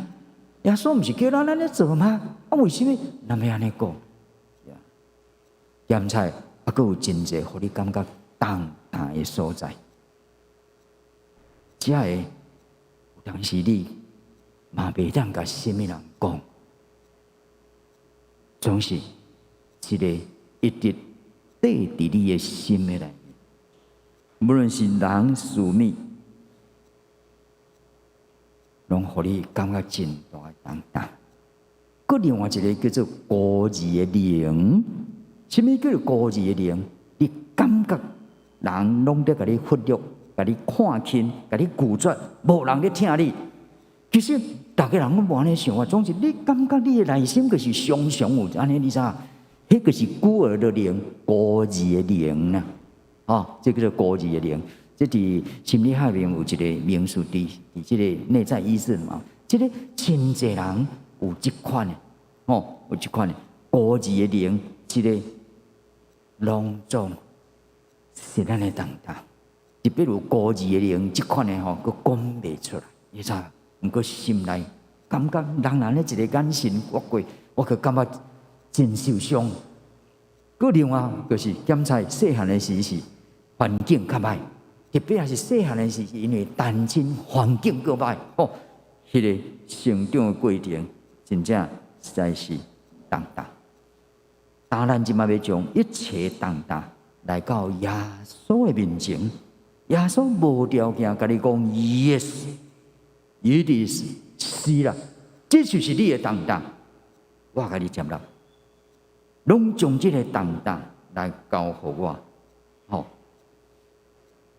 耶穌毋是叫咱按呢做嗎？啊，為啥物咱欲按呢講？檢查啊，閣有真濟，予你感覺重擔的所在，這个有當時你嘛袂當共啥物人講，總是一个一直綴佇你的心的內面，無論是人事物，攏予你感覺真大的重擔。閣另外一个叫做孤兒的靈，啥物叫做孤兒的靈？你感覺人攏佇共你忽略，共你看輕，共你拒絕，無人咧疼你。其實逐个人攏無按呢想啊，總是你感覺你的內心就是常常有按呢，你知影？彼個是孤兒的靈，孤兒的靈啦。哦，這叫做孤兒的靈。這佇心理學面有一個名詞，佇這個內在意識嘛。這个真濟人有這款的，吼，有這款的孤兒的靈，這个攏總是咱的重擔。特別有孤兒的靈，這款的吼，閣講袂出來，你知？毋過心內感覺人人的一个眼神劃過，我閣感覺真受傷。閣另外就是檢查細漢的時是環境較歹，特別也是細漢的時是因為單親環境閣歹，吼，彼个成長的過程真正實在是重擔。當咱這擺欲將一切重擔來到耶穌的面前，耶穌無條件共你講 yes，it is 是啦，這就是你的重擔，我共你接納，攏將這个重擔來交予我，吼，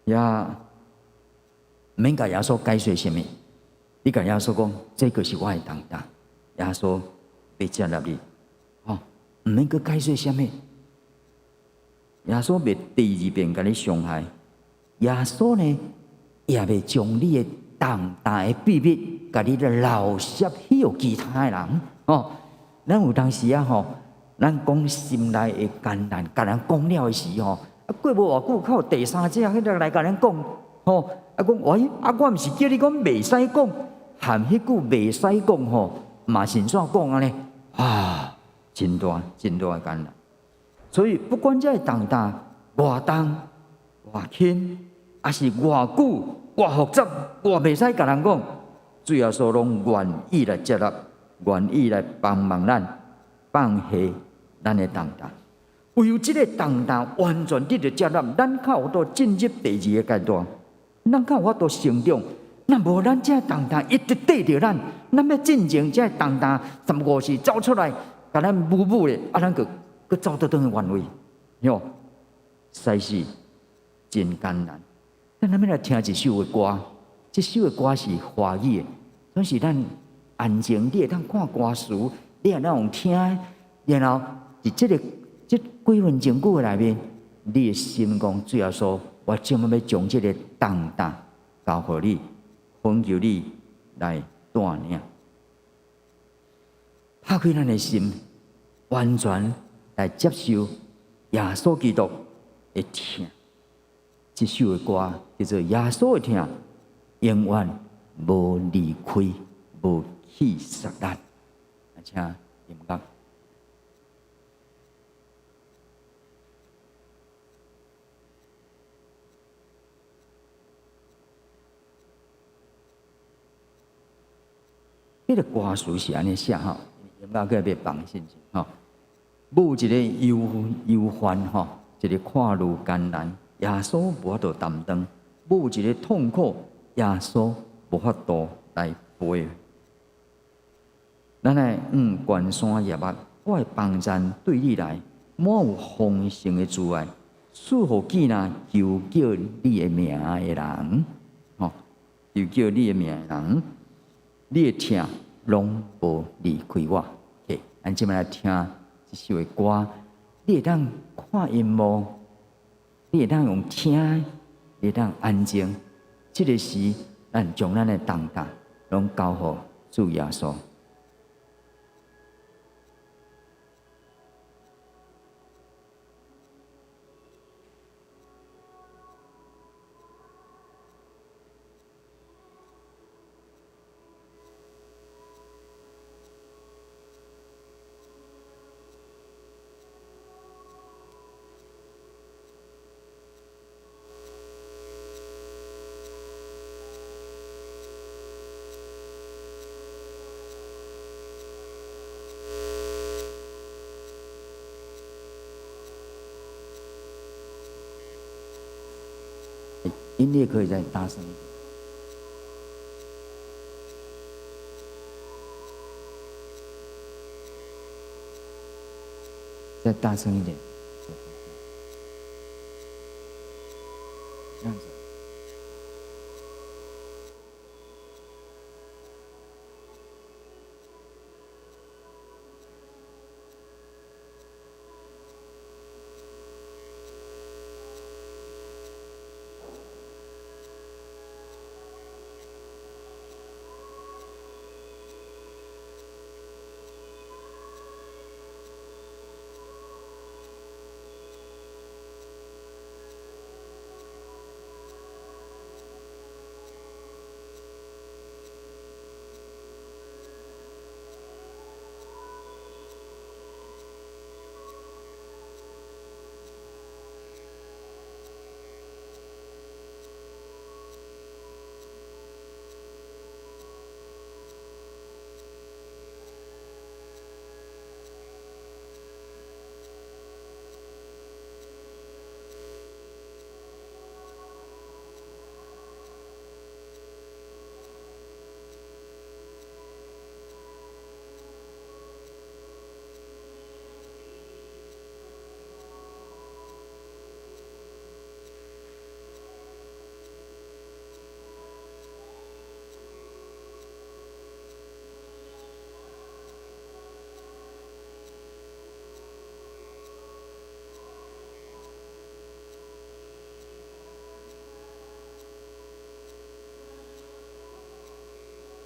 也毋免共耶穌解釋啥物，你共耶穌講，這个是我的重擔，耶穌欲接納你，吼，毋免閣解釋啥物，耶穌袂第二遍共你傷害，耶穌呢也袂將你的重擔的秘密，共你來留攝去予其他的人，哦，咱有當時啊吼，咱講心內的艱難，共人講了的時吼，啊過無偌久，較有第三者彼個來共咱講，吼，啊講喂，啊我毋是叫你講袂使講，含彼句袂使講吼，嘛是按怎講按呢？啊，真大真大的艱難。所以不管這个重擔偌重偌輕，抑是偌久偌複雜，偌袂使共人講，主耶穌攏願意來接納，願意來幫忙咱放下咱的重擔。唯有這个重擔完全得著接納，咱較有法度進入第二个階段，咱較有法度成長。若無咱這个重擔一直綴著咱，咱欲進前這个重擔三不五時走出來，共咱舞舞咧，啊，咱閣閣走倒轉去原位，喲，實在是真艱難。咱欲來聽一首的歌，這首的歌是華語的，總是咱安靜，你會當看歌詞，你會當用聽，然後佇這个這幾分鐘久的內面，你的心講主耶穌，我這擺欲將這个重擔交予你，懇求你來帶領，拍開咱的心，完全來接受耶穌基督的疼。這首的歌叫做《耶穌的疼》，永遠無離開，無棄殺咱。啊，請音樂。彼个歌詞是按呢寫吼，音樂閣欲放是毋是吼？無一个憂憂患吼，一个看愈艱難，耶穌無法度擔當；無一个痛苦，耶穌無法度來背。咱來往關山入目，我的幫贊對你來，滿有豐盛的慈愛，賜予囝若求叫你的名的人，吼，求叫你的名的人，你的疼攏無離開我。OK，咱這擺來聽這首的歌，你會當看螢幕，你會當用聽，你會當安靜。這个時，咱將咱的重擔攏交予主耶穌。音樂可以再大聲一點，再大聲一點，這樣子。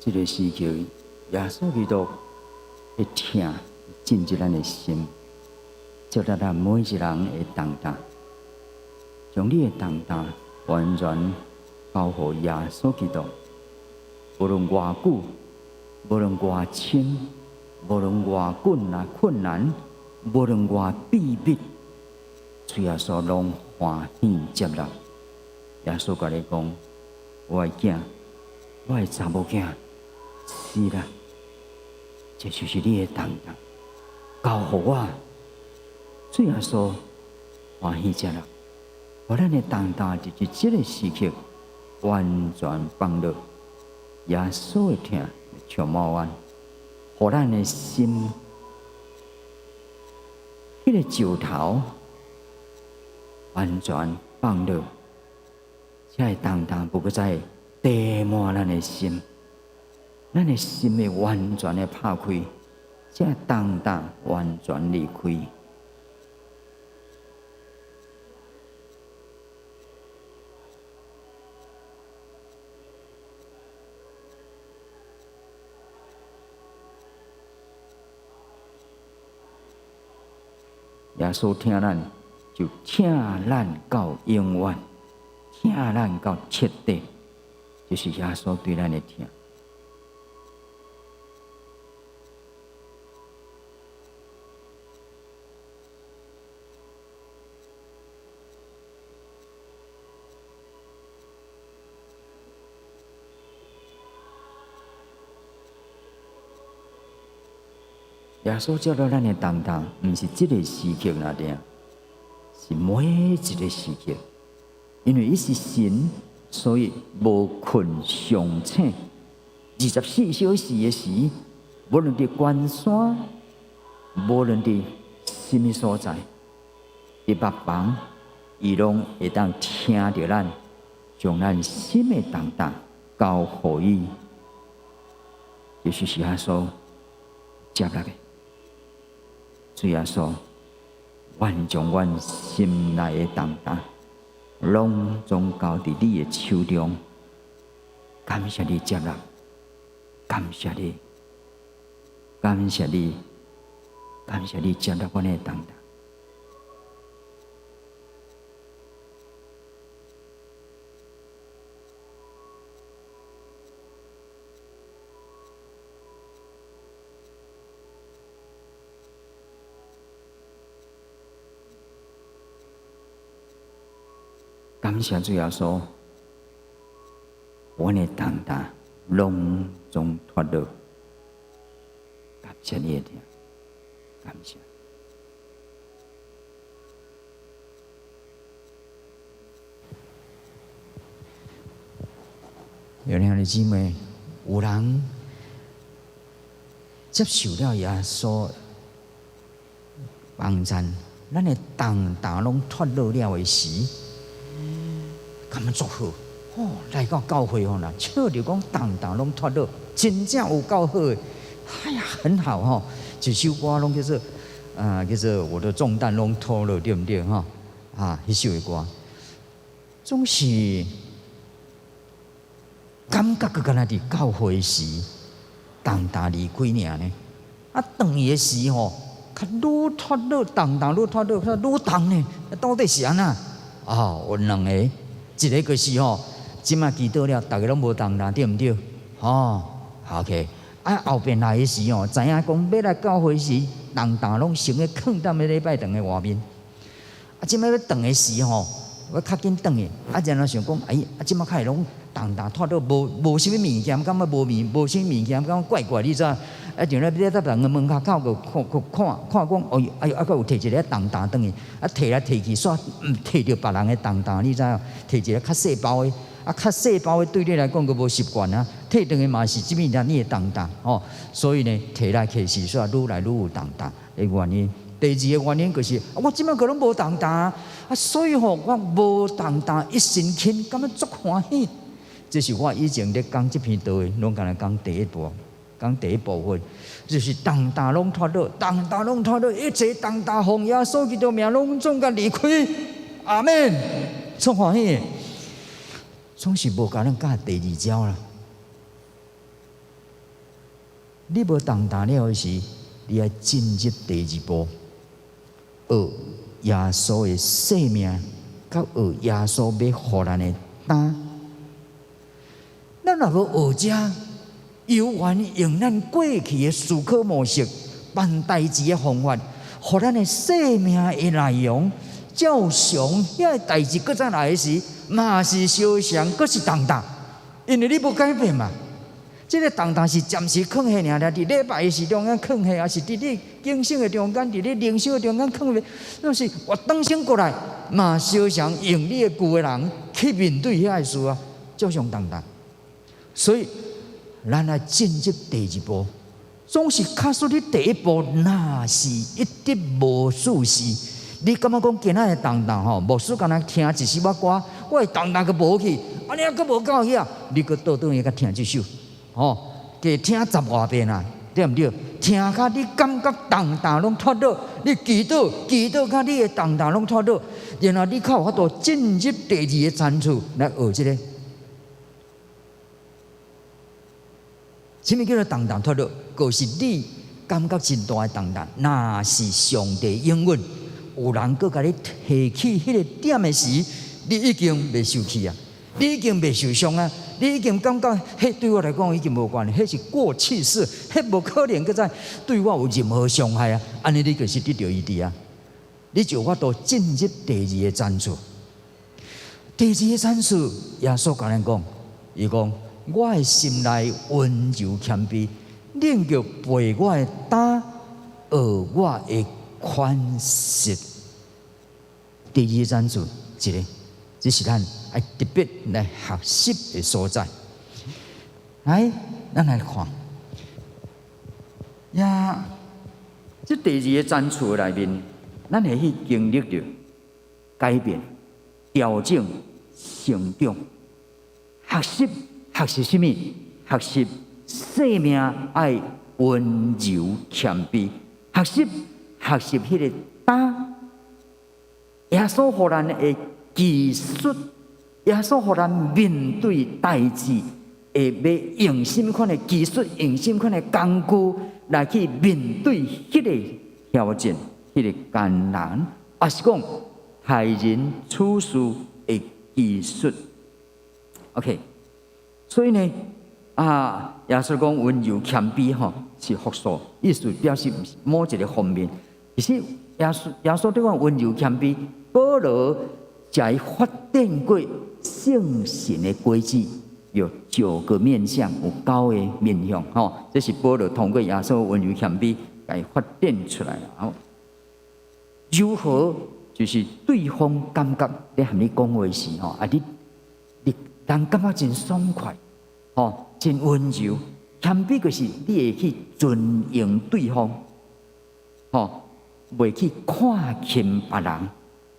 這个時刻，耶穌基督的疼進入咱的心。接納咱每一人的重擔，將你的重擔完全交予耶穌基督。無論偌久，無論偌深，無論偌困難困難，無論偌秘密，主耶穌攏歡喜接納。耶穌共你講：我的囝，我的查某囝，是啦，這就是你的重擔，交予我。主耶穌歡喜接納，予咱的重擔就是這个時刻完全放落。耶穌的疼充滿阮，予咱的心，彼个石頭完全放落，才會重擔無閣再填滿咱的心，咱的心會完全的拍開，才會重擔完全離開。耶穌疼咱，就疼咱到永遠，疼咱到徹底，就是耶穌對咱的疼。耶穌接納咱的重擔，毋是這个時刻爾爾，是每一个時刻。因為伊是神，所以無睏常醒。24小時的時，無論佇關山，無論佇啥物所在，佇別房，伊攏會當聽著咱，將咱心的重擔交予伊，就是耶穌接納的。主耶穌，願將阮心內的重擔，攏總交佇你的手中。感謝你接納，感謝你，感謝你，感謝你接納阮的重擔。感謝主耶穌，阮的重擔攏總脫落。感謝你的疼，感謝。有兄弟姊妹，有人接受了耶穌幫贊，咱的重擔攏脫落了的時，感覺足好。哦，來到教會吼啦，笑著講重擔攏脫落，真正有夠好的。哎呀，很好吼，一首歌攏叫做啊，叫做我的重擔攏脫落，對毋對吼？啊，彼首的歌，總是感覺閣敢若佇教會時重擔離開爾呢。啊，轉去的時吼，較愈脫落，重擔愈脫落，較愈重呢。到底是按怎？啊，有兩个，一个就是吼，這擺祈禱了，逐个攏無重擔，對毋對？吼，OK。啊，後邊來的時吼，知影講欲來教會時，重擔攏先咧囥踮咧禮拜堂的外面。啊，這擺欲轉的時吼，欲較緊轉去，啊，然後想講，哎，啊，這擺較會攏重擔脫落，無無啥物物件，感覺無物，無啥物物件，感覺怪怪，你知？啊，像咧咧搭人的門口口，閣看閣看看講，哦，哎喲，啊，閣有提一个重擔轉去，啊，提來提去，煞毋提著別人的重擔，你知無？提一个較細包的，啊，較細包的對你來講閣無習慣啊，提轉去嘛是這物件你的重擔吼，所以呢，提來提去，煞愈來愈有重擔的原因。第二个原因就是，我這擺閣攏無重擔啊，所以吼，我無重擔一身輕，感覺足歡喜。這是我以前咧講這篇道的，攏干焦講第一步，講第一部分，就是重擔攏脫落，重擔攏脫落，一切重擔奉耶穌基督名攏總共離開。阿們，足歡喜的，總是無共咱教第二招啦。你無重擔了的時，你愛進入第二步。學耶穌的生命，佮學耶穌欲予咱的擔。咱若無學這，猶原用咱過去的思考模式、辦代誌的方法，予咱的生命的內容照常，遐个代誌閣再來時，嘛是相像，閣是重擔，因為你無改變嘛。這个重擔是暫時囥彼爾爾，佇禮拜的時中間囥彼，抑是佇你警醒的中間，佇你靈修的中間囥彼，攏是活轉身過來，嘛相像用你的舊的人去面對遐个事啊，照常重擔。所以，咱愛進入第二步，總是假使你第一步若是一直無事事，你感覺講今仔的重擔吼，牧師敢若聽一首歌，我的重擔閣無去，按呢閣無夠去啊，你閣倒轉去閣聽這首。吼，加聽十外遍啊，對毋對？聽甲你感覺重擔攏脫落，你祈禱祈禱甲你的重擔攏脫落，然後你較有法度進入第二個層次來學這个。啥物叫做重擔脫落？就是你感覺真大的重擔，若是上帝應允，有人閣共你提起彼個點的時，你已經袂受氣啊，你已經袂受傷啊。你已經感覺，彼對我來講已經無關係，彼是過去式，彼無可能閣再對我有任何傷害啊！按呢你就是得著醫治啊！你就有法度進入第二個層次。第二個層次，耶穌共咱講，伊講：我的心內溫柔謙卑，恁著背我的擔，學我的款式。第二個層次，一个，這是咱愛特別來學習的所在。來，咱來看，呀，這第二个層次內面，咱會去經歷著改變、調整、成長、學習、學習啥物？學習生命愛溫柔謙卑，學習學習彼个擔，耶穌予咱的技術，耶穌予咱面對代誌，會欲用啥物款的技術，用啥物款的工具來去面對彼个挑戰、彼个艱難，抑是講待人處事的技術。OK，所以呢，啊，耶穌講溫柔謙卑吼是複數，意思表示毋是某一个方面。其實耶穌這款溫柔謙卑，保羅才發展過聖神的果子，有九個面向，有九個面向，吼，這是保羅通過耶穌溫柔謙卑來發展出來的。吼，如何就是對方感覺咧和你講話時，吼，啊你你人感覺真爽快，吼，真溫柔，謙卑就是你會去尊榮對方，吼，袂去看輕別人，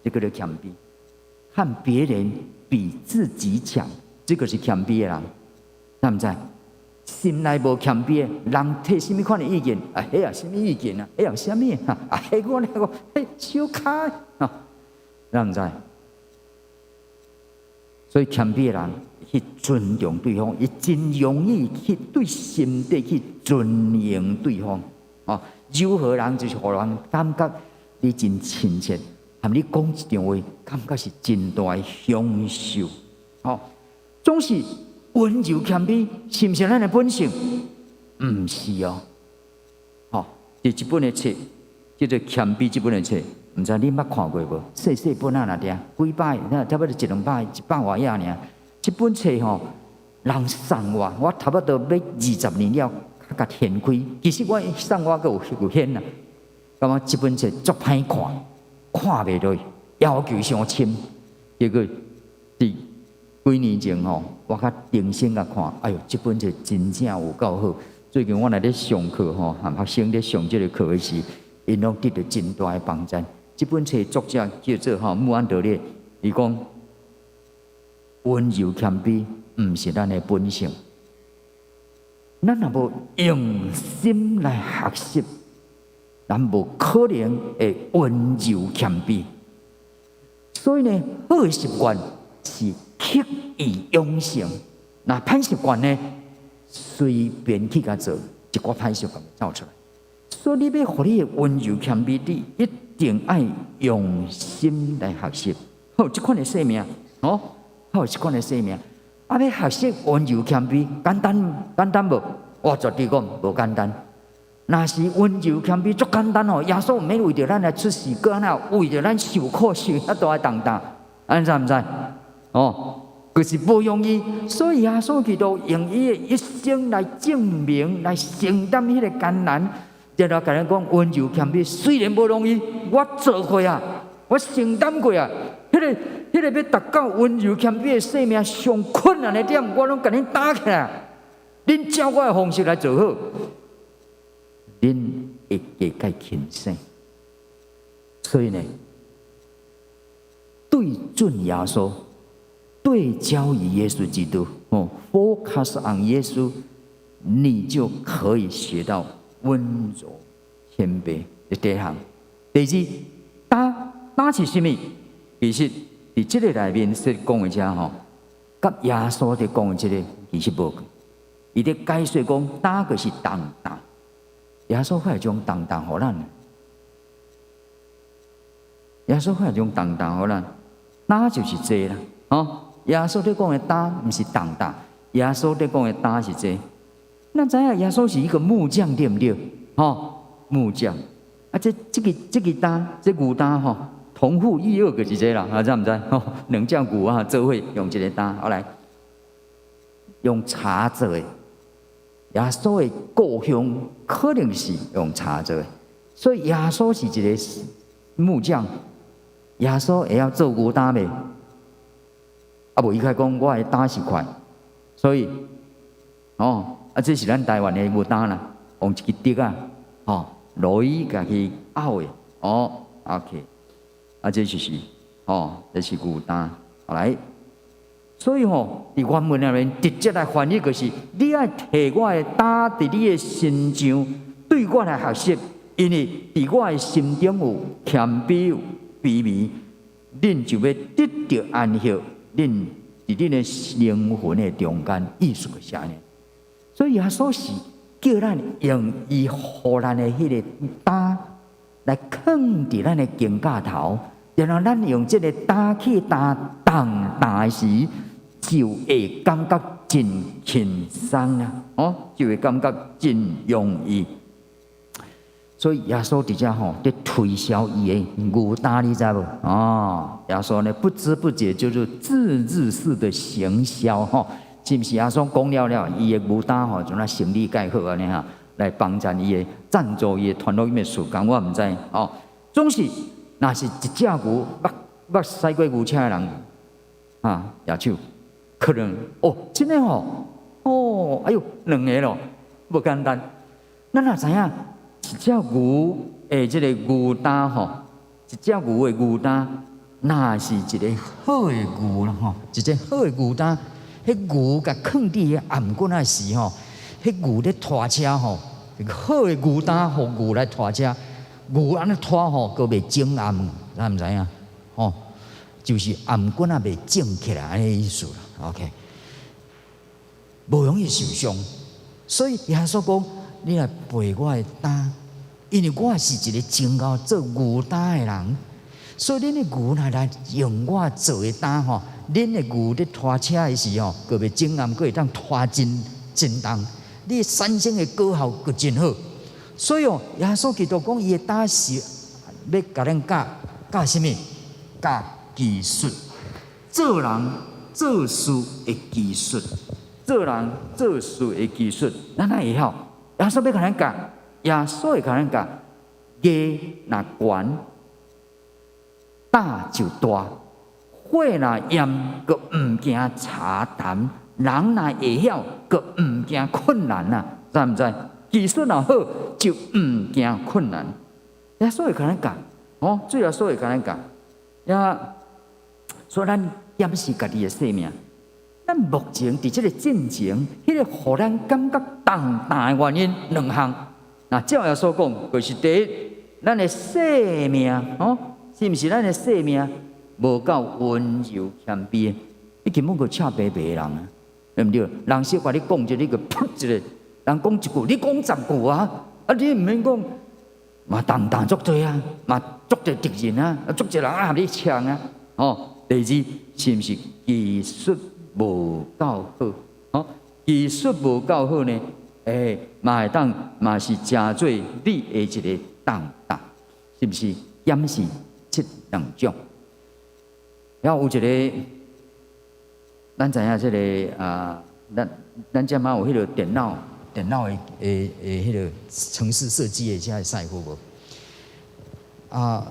這叫做謙卑。看別人比自己強，這個是謙卑的人，知毋知？心內無謙卑的人提啥物款的意見？啊，彼也啥物意見啊？彼有啥物啊？啊，彼我那個，彼小卡啊，知毋知？所以謙卑的人去尊重對方，伊真容易去對心底去尊榮對方。哦，柔和人就是予人感覺你真親切，和你講一場話，感覺是真大的享受。哦，總是溫柔謙卑，是毋是咱的本性？毋是哦。吼，佇這本的冊叫做《謙卑》這本的冊，毋知你捌看過無？細細本仔爾爾，幾百，那差不多一兩百，一百外頁爾。這本冊吼，人送我，我差不多欲20年了，才共掀開。其實我送我閣有有掀啦，感覺這本冊足歹看，看袂落，要求傷深。結果佇幾年前吼，我較重新共看，哎喲，這本冊真正有夠好。最近我若咧上課吼，和學生咧上這个課的時，𪜶攏得著真大的幫助。這本冊作者叫做吼穆安德烈，伊講溫柔謙卑毋是咱的本性，咱若無用心來學習，咱無可能會溫柔謙卑。所以呢，好的習慣是刻意養成，若歹習慣呢，隨便去共做，一寡歹習慣走出來。所以你欲予你的溫柔謙卑，你一定愛用心來學習。好，這款的生命，哦，好，這款的生命。啊，欲學習溫柔謙卑，簡單簡單無？我絕對講無簡單。若是溫柔謙卑足簡單哦，耶穌毋免為著咱來出世，閣按怎為著咱受苦受遐大的重擔，按知毋知？哦，就是無容易，所以耶穌基督用伊的一生來證明、來承擔彼個艱難。然後共咱講溫柔謙卑，雖然無容易，我做過啊，我承擔過啊。彼個欲達到溫柔謙卑的生命上困難的點，我攏共恁擔起來。恁照我的方式來做好，恁會加較輕省。所以呢，對準耶穌，對焦於耶穌基督，哦，focus on 耶穌，你就可以學到溫柔謙卑。這第一項，第二，擔擔是啥物？其實佇這个內面說講的遮吼，佮耶穌佇講的這个其實無仝。伊咧解說講，擔就是重擔。耶穌會將重擔予咱？耶穌會將重擔予咱？擔就是這啦，吼！耶穌咧講的擔毋是重擔，耶穌咧講的擔是這。咱知影耶穌是一個木匠，對毋對？吼，木匠。啊，這個擔，這牛擔吼，同父異母就是這啦，啊，知毋知？吼，兩隻牛啊，做伙用一個擔，好來，用柴做的。耶穌的故鄉可能是用柴做的，所以耶穌是一個木匠。耶穌會曉做牛擔袂？啊，無伊開講我的擔是快，所以，哦，啊，這是咱台灣的牛擔啦，用一支竹仔，吼，落去共去拗的，哦，OK，啊，這就是，哦，這是牛擔，好來，所以吼，佇原文內面直接來翻譯就是，你愛提我的擔佇你的身上，對我來學習，因為佇我的心中有謙卑有卑微，恁就欲得著安息，恁佇恁的靈魂的中間，意思就是按呢。所以耶穌是叫咱用伊予咱的彼个擔來囥佇咱的肩胛頭，然後咱用這个擔去擔重擔的時，就會感覺真輕鬆啊！哦，就會感覺真容易。所以耶穌佇遮吼，佇推銷伊的牛擔，你知無？哦，耶穌呢不知不覺就是置入式的行銷吼，是毋是？耶穌講了了，伊的牛擔吼，就那生理蓋好按呢哈，來幫助伊的贊助伊的團隊的事工，我毋知哦。總是，若是一隻牛，捌捌駛過牛車的人，啊，舉手，可能哦，真的吼，哦，哎喲，兩个咯，無簡單。咱若知影，一隻牛的這个牛擔吼，一隻牛的牛擔，若是一个好的牛啦吼，一個好的牛擔，彼牛共囥佇頷頸仔時吼，彼牛咧拖車吼，好的牛擔予牛來拖車，牛按呢拖吼，閣袂整頷，知毋知影？吼，就是頷頸仔袂腫起來按呢意思啦。OK，無容易受傷，所以耶穌講，你來背我的擔，因為我是一个真𠢕做牛擔的人，所以恁的牛若來用我做的擔吼，恁的牛咧拖車的時候，閣袂整頷，閣會當拖真真重，你產生的果效閣真好。所以哦，耶穌基督講伊的擔是欲共咱教教啥物？教技術，做人做事的技術，做人做事的技術，咱愛會曉。耶穌欲共咱教，耶穌會共咱教，藝若懸，擔就大；火若炎，閣毋驚柴澹；人若會曉，閣毋驚困難啊！知毋知？技術若好，就毋驚困難。耶穌會共咱教，哦，主耶穌會共咱教。也所以咱檢視家己的生命，咱目前佇這个進前，彼个予咱感覺重擔的原因兩項。那照耶穌講，就是第一，咱的生命哦，是毋是咱的生命無夠溫柔謙卑？你根本就赤白白的人啊，對毋對？人小可你講一个，你就噗一个，人講一句，你講十句啊！啊，你毋免講，嘛重擔足濟啊，嘛足濟敵人啊，足濟人啊你搶啊，吼。第二，是毋是技術無夠好？吼，技術無夠好呢？欸，嘛會當嘛是成做你的一個重擔，是毋是？檢視這兩種。然後有一個，咱知影這個啊，咱這馬有彼個電腦的彼個程式設計的這个師傅無？啊，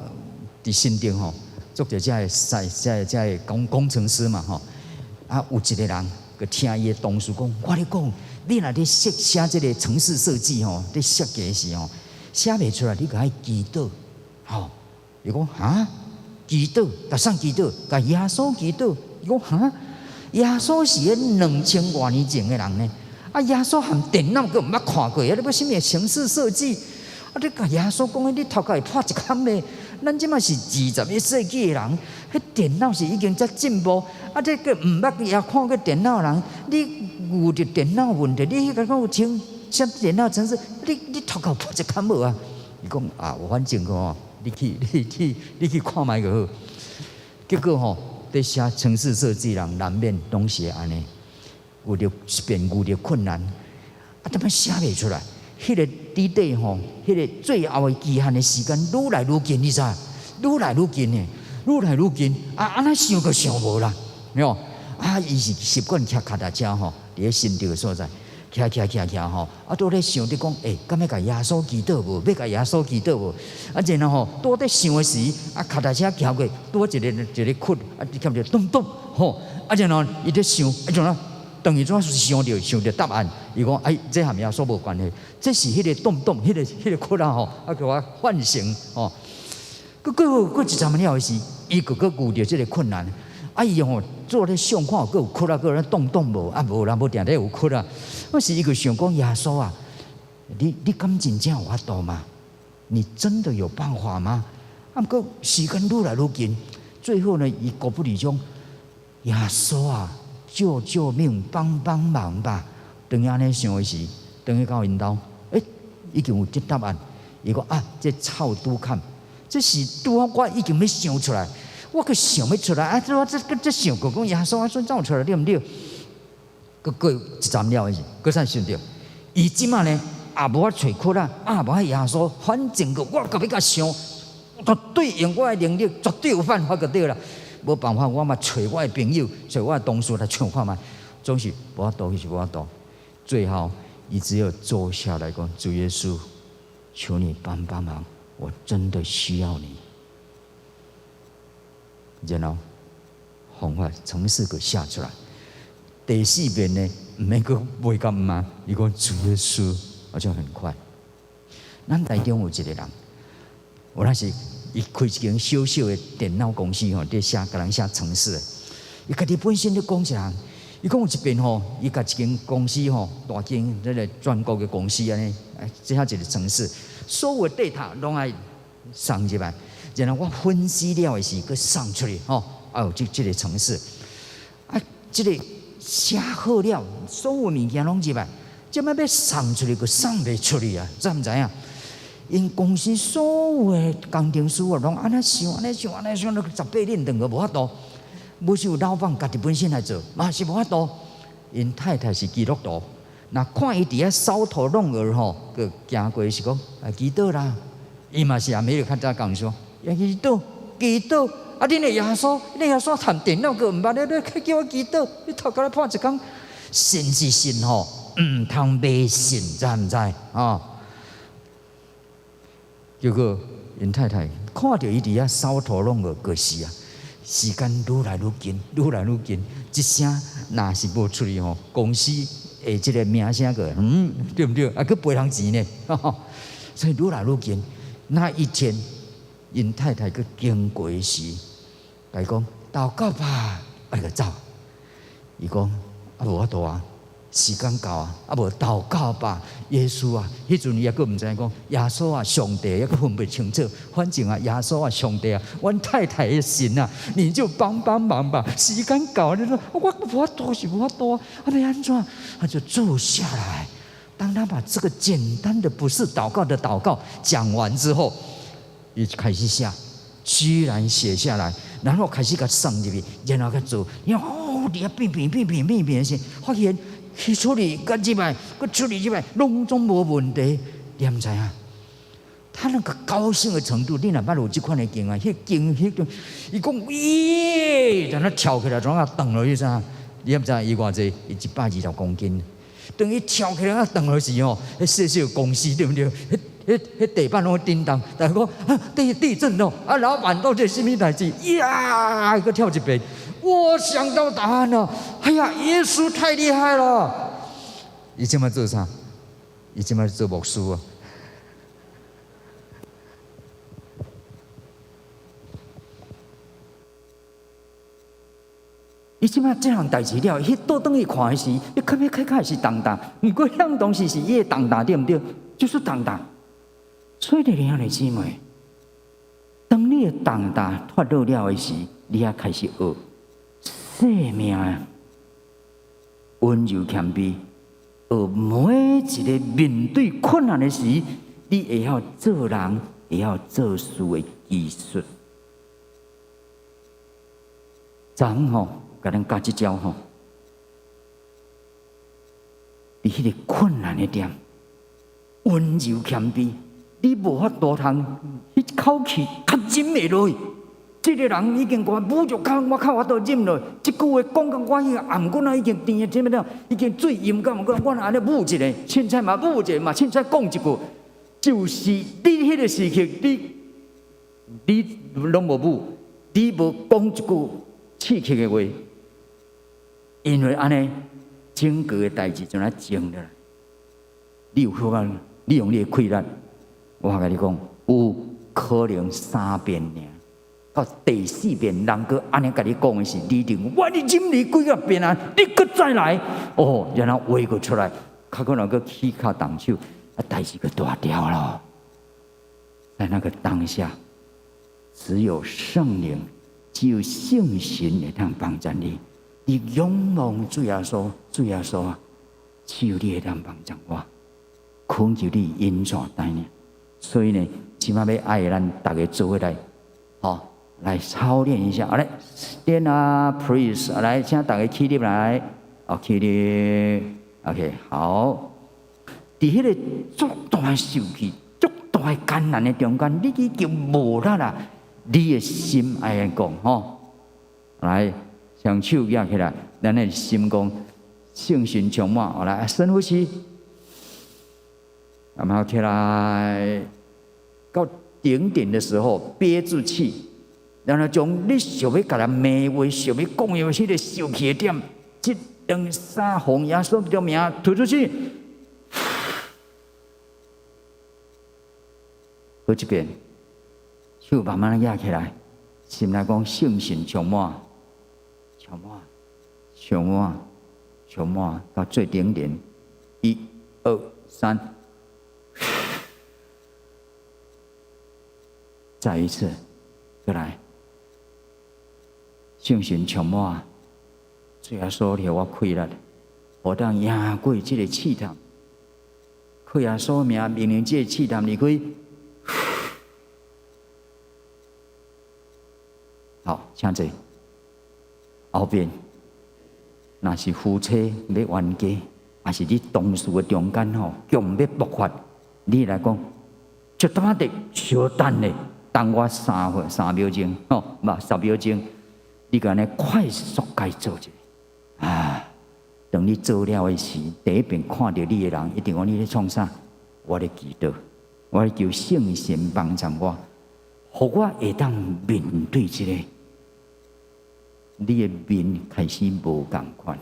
佇新竹吼，足濟這个師，這个工程師嘛吼。啊，有一個人，閣聽伊的同事講，我咧講，你若咧設寫這個程式設計吼，咧設計時吼，寫袂出來，你閣愛祈禱，吼。伊講哈，祈禱，共啥祈禱？共耶穌祈禱。伊講哈，耶穌是彼兩千外年前的人呢。啊，耶穌含電腦閣毋捌看過，啊，你欲啥物程式設計？啊，你共耶穌講，你頭殼會破一坎的。咱這馬是21世紀的人，彼電腦是已經遮進步，啊，這閣毋捌也看過電腦人，你遇著電腦問題，你彼個講有像寫電腦程式，你頭殼破一坎無啊？伊講啊，我反正講，你去看覓就好。結果吼，佇寫程式設計人難免攏是會按呢，遇著困難，啊，怎麼寫袂出來？彼個底底吼，彼個最後的期限的時間愈來愈近，你知？愈來愈近的，愈來愈近，啊，按怎想閣想無啦，對啊，伊是習慣騎跤踏車吼，佇咧新竹的所在，騎騎騎騎吼，啊，拄咧想咧講，欸，敢欲共耶穌祈禱無？欲共耶穌祈禱無？啊，然後吼，拄咧想的時，啊，跤踏車騎過，拄一個窟，啊，聽著咚咚，吼，啊，然後伊咧想，啊，怎啊？當伊怎想著答案，伊講哎，這和耶穌無關係，這是彼個咚咚，彼個窟啊吼，啊共我喚醒吼。閣過過一陣了的時，伊閣閣遇著這個困難，啊伊吼做咧想看閣有窟啊，閣咧咚咚無，啊無啦，無定咧有窟啊。我是伊閣想講耶穌啊，你敢真正有法度嗎？你真的有辦法嗎？啊，毋過時間愈來愈近，最後呢，伊孤不離講耶穌啊，救救命，幫幫忙吧！當伊按呢想的時，當伊到𪜶兜，欸，已經有這答案。伊講啊，這臭拄坎，這是拄好我已經欲想出來，我閣想欲出來啊！這我這這想過講耶穌啊，怎走出來對毋對？閣過一陣了的時，閣再想著，伊這馬呢也無法揣窟啊，也無愛耶穌，反正閣我閣欲共想，絕對用我的能力，絕對有辦法閣對啦。無辦法，我嘛揣我的朋友，揣我的同事來想看覓，總是無法度，就是無法度。最後，伊只有坐下來講：主耶穌，求你幫幫忙，我真的需要你。然後，方法程式閣寫出來。第四遍呢，毋免閣問甲毋嘛，伊講主耶穌，好像很快。咱台中有一個人，我那是。伊開一間小小的電腦公司吼，佇寫共人寫程式。伊家己本身咧講一項，伊講有一遍吼，伊共一間公司吼，大間這个全國的公司按呢，這遐一個程式，所有的 data 攏愛送入來，然後我分析了的時，閣送出去吼，啊有這個程式，啊，這個寫好了，所有物件攏入來，這擺欲送出去，閣送袂出去啊，知毋知影？𪜶公司所有的工程師啊，攏按呢想，按呢想，按呢想，攏十八輪轉閣無法度。無是有老闆家己本身來做，嘛是無法度。𪜶太太是基督徒，若看伊佇遐搔頭弄耳吼，閣行過是講啊祈禱啦。伊嘛是阿美較早講說，祈禱祈禱，啊恁的耶穌，恁耶穌含電腦閣毋捌咧，你叫我祈禱，你頭殼咧破一工，信是信吼，毋通迷信，知毋知？啊？結果𪜶太太看著伊佇遐搔頭弄耳，閣是啊，時間愈來愈近，愈來愈近，這聲若是無出去吼，公司的這個名聲閣對毋對？啊，閣賠人錢呢，所以愈來愈近。那一天，𪜶太太閣經過時，共伊講禱告吧，啊，就走。伊講啊，無法度啊。時間到啊，啊無禱告吧，耶穌啊，彼陣伊猶閣毋知影講耶穌啊，上帝猶閣分袂清楚。反正啊，耶穌啊，上帝啊，阮太太的神啊，你就幫幫忙吧。時間到，你說我無法度是無法度啊，啊欲按怎？他就坐下來，當他把這個簡單的不是禱告的禱告講完之後，伊就開始寫，居然寫下來，然後開始共送入去，然後佮做，你看哦，佇遐變變變變變變時，發現去處理佮入來，佮處理入來，攏總無問題，你毋知影？他那個高興的程度，你若捌有這款的經驗，彼經彼種，伊講耶，在那跳起來，怎啊斷落去啥？你毋知影伊偌濟？伊120公斤。當伊跳起來啊，斷落時吼，彼細細公司對毋對？彼彼彼地板攏震動，但是講啊地震咯，啊老闆到底啥物代誌？呀，閣跳一遍，我想到答案了，哎呀，耶穌太厲害了！伊這擺做啥？伊這擺做牧師啊！伊這擺這項代誌了，彼倒轉去看的時，伊較欲較較是重擔，毋過彼當時是伊的重擔，對毋對？就是重擔。所以，弟兄姊妹，當你的重擔脫落了的時，你也開始學生命溫柔謙卑，學每一個面對困難的時，你會曉做人，會曉做事的技術。昨昏吼，共咱教這招吼，佇彼個困難的點，溫柔謙卑，你無法度通，彼口氣較忍會落去。這個人已經共我侮辱到，我較法度忍落去。這句話講到我彼個頷頸仔已經甜的，啥物了？已經水淹到，我若按呢侮一下，凊彩嘛侮一下嘛，凊彩講一句，就是你彼個時刻，你你攏無侮，你無講一句刺激的話，因為按呢，整個的代誌就按呢靜落來。你有可能利用你的氣力，我共你講，有可能三遍爾，到第四遍人閣按呢共你講的是，你一定我你忍你幾仔遍啊，你閣再來，哦，然後話閣出來，較可能閣起跤動手，啊，代誌閣大條咯。在那個當下，只有聖靈，只有聖神會當幫助你。你仰望主耶穌，主耶穌啊，只有你會當幫助我，懇求你引帶帶領。所以呢，這擺欲愛咱逐家做伙來，吼，來操練一下。好來，stand up please，來，請逐家起立來，哦，起立，OK，好。佇彼个足大的受氣、足大的艱難的中間，你已經無力啦。你的心愛按講吼，來，雙手舉起來，咱的心講聖神充滿，好來，深呼吸，然後起來，到頂點的時候憋住氣，然後將你想欲共人罵話、想欲講的彼個受氣的點，一、兩、三，奉耶穌的名吐出去。閣一遍，手慢慢舉起來，心內講聖神充滿，充滿，充滿，充滿，到最頂點，一、二、三，再一次，閣來，聖神充滿，主耶穌予我氣力，予當贏過這個試探，靠耶穌名命令這個試探離開。好，請坐。後邊，若是夫妻欲冤家，抑是你同事的中間吼，強欲爆發，你來講，就當得小等咧，等我3分3秒鐘，吼，無10秒鐘，你共按呢快速共做一下，啊，當你做了的時，第一遍看著你的人，一定講你咧創啥？我咧祈禱，我咧求聖神幫助我，予我會當面對這個。你的面開始無仝款，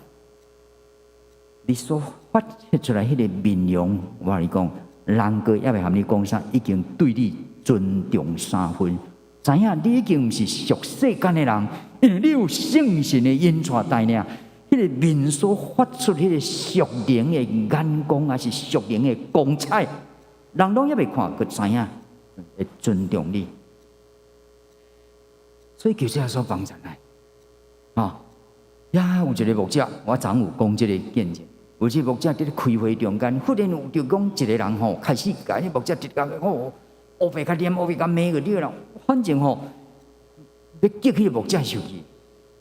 你所發現出來彼个面容，我共你講，人閣猶未含你講啥，已經對你尊重三分，知影你已經毋是俗世間的人，因為你有聖神的引帶帶領，彼个面所發出彼个屬靈的眼光，抑是屬靈的光彩，人攏猶未看，閣知影會尊重你，所以求主耶穌幫助咱。啊，呀，有一个牧者，我昨昏有講這个見證。有一牧者佇咧開會中間，忽然有著講一個人吼，開始共彼牧者直共吼，烏白共念，烏白共罵就對啦。反正吼，欲激彼個牧者生氣。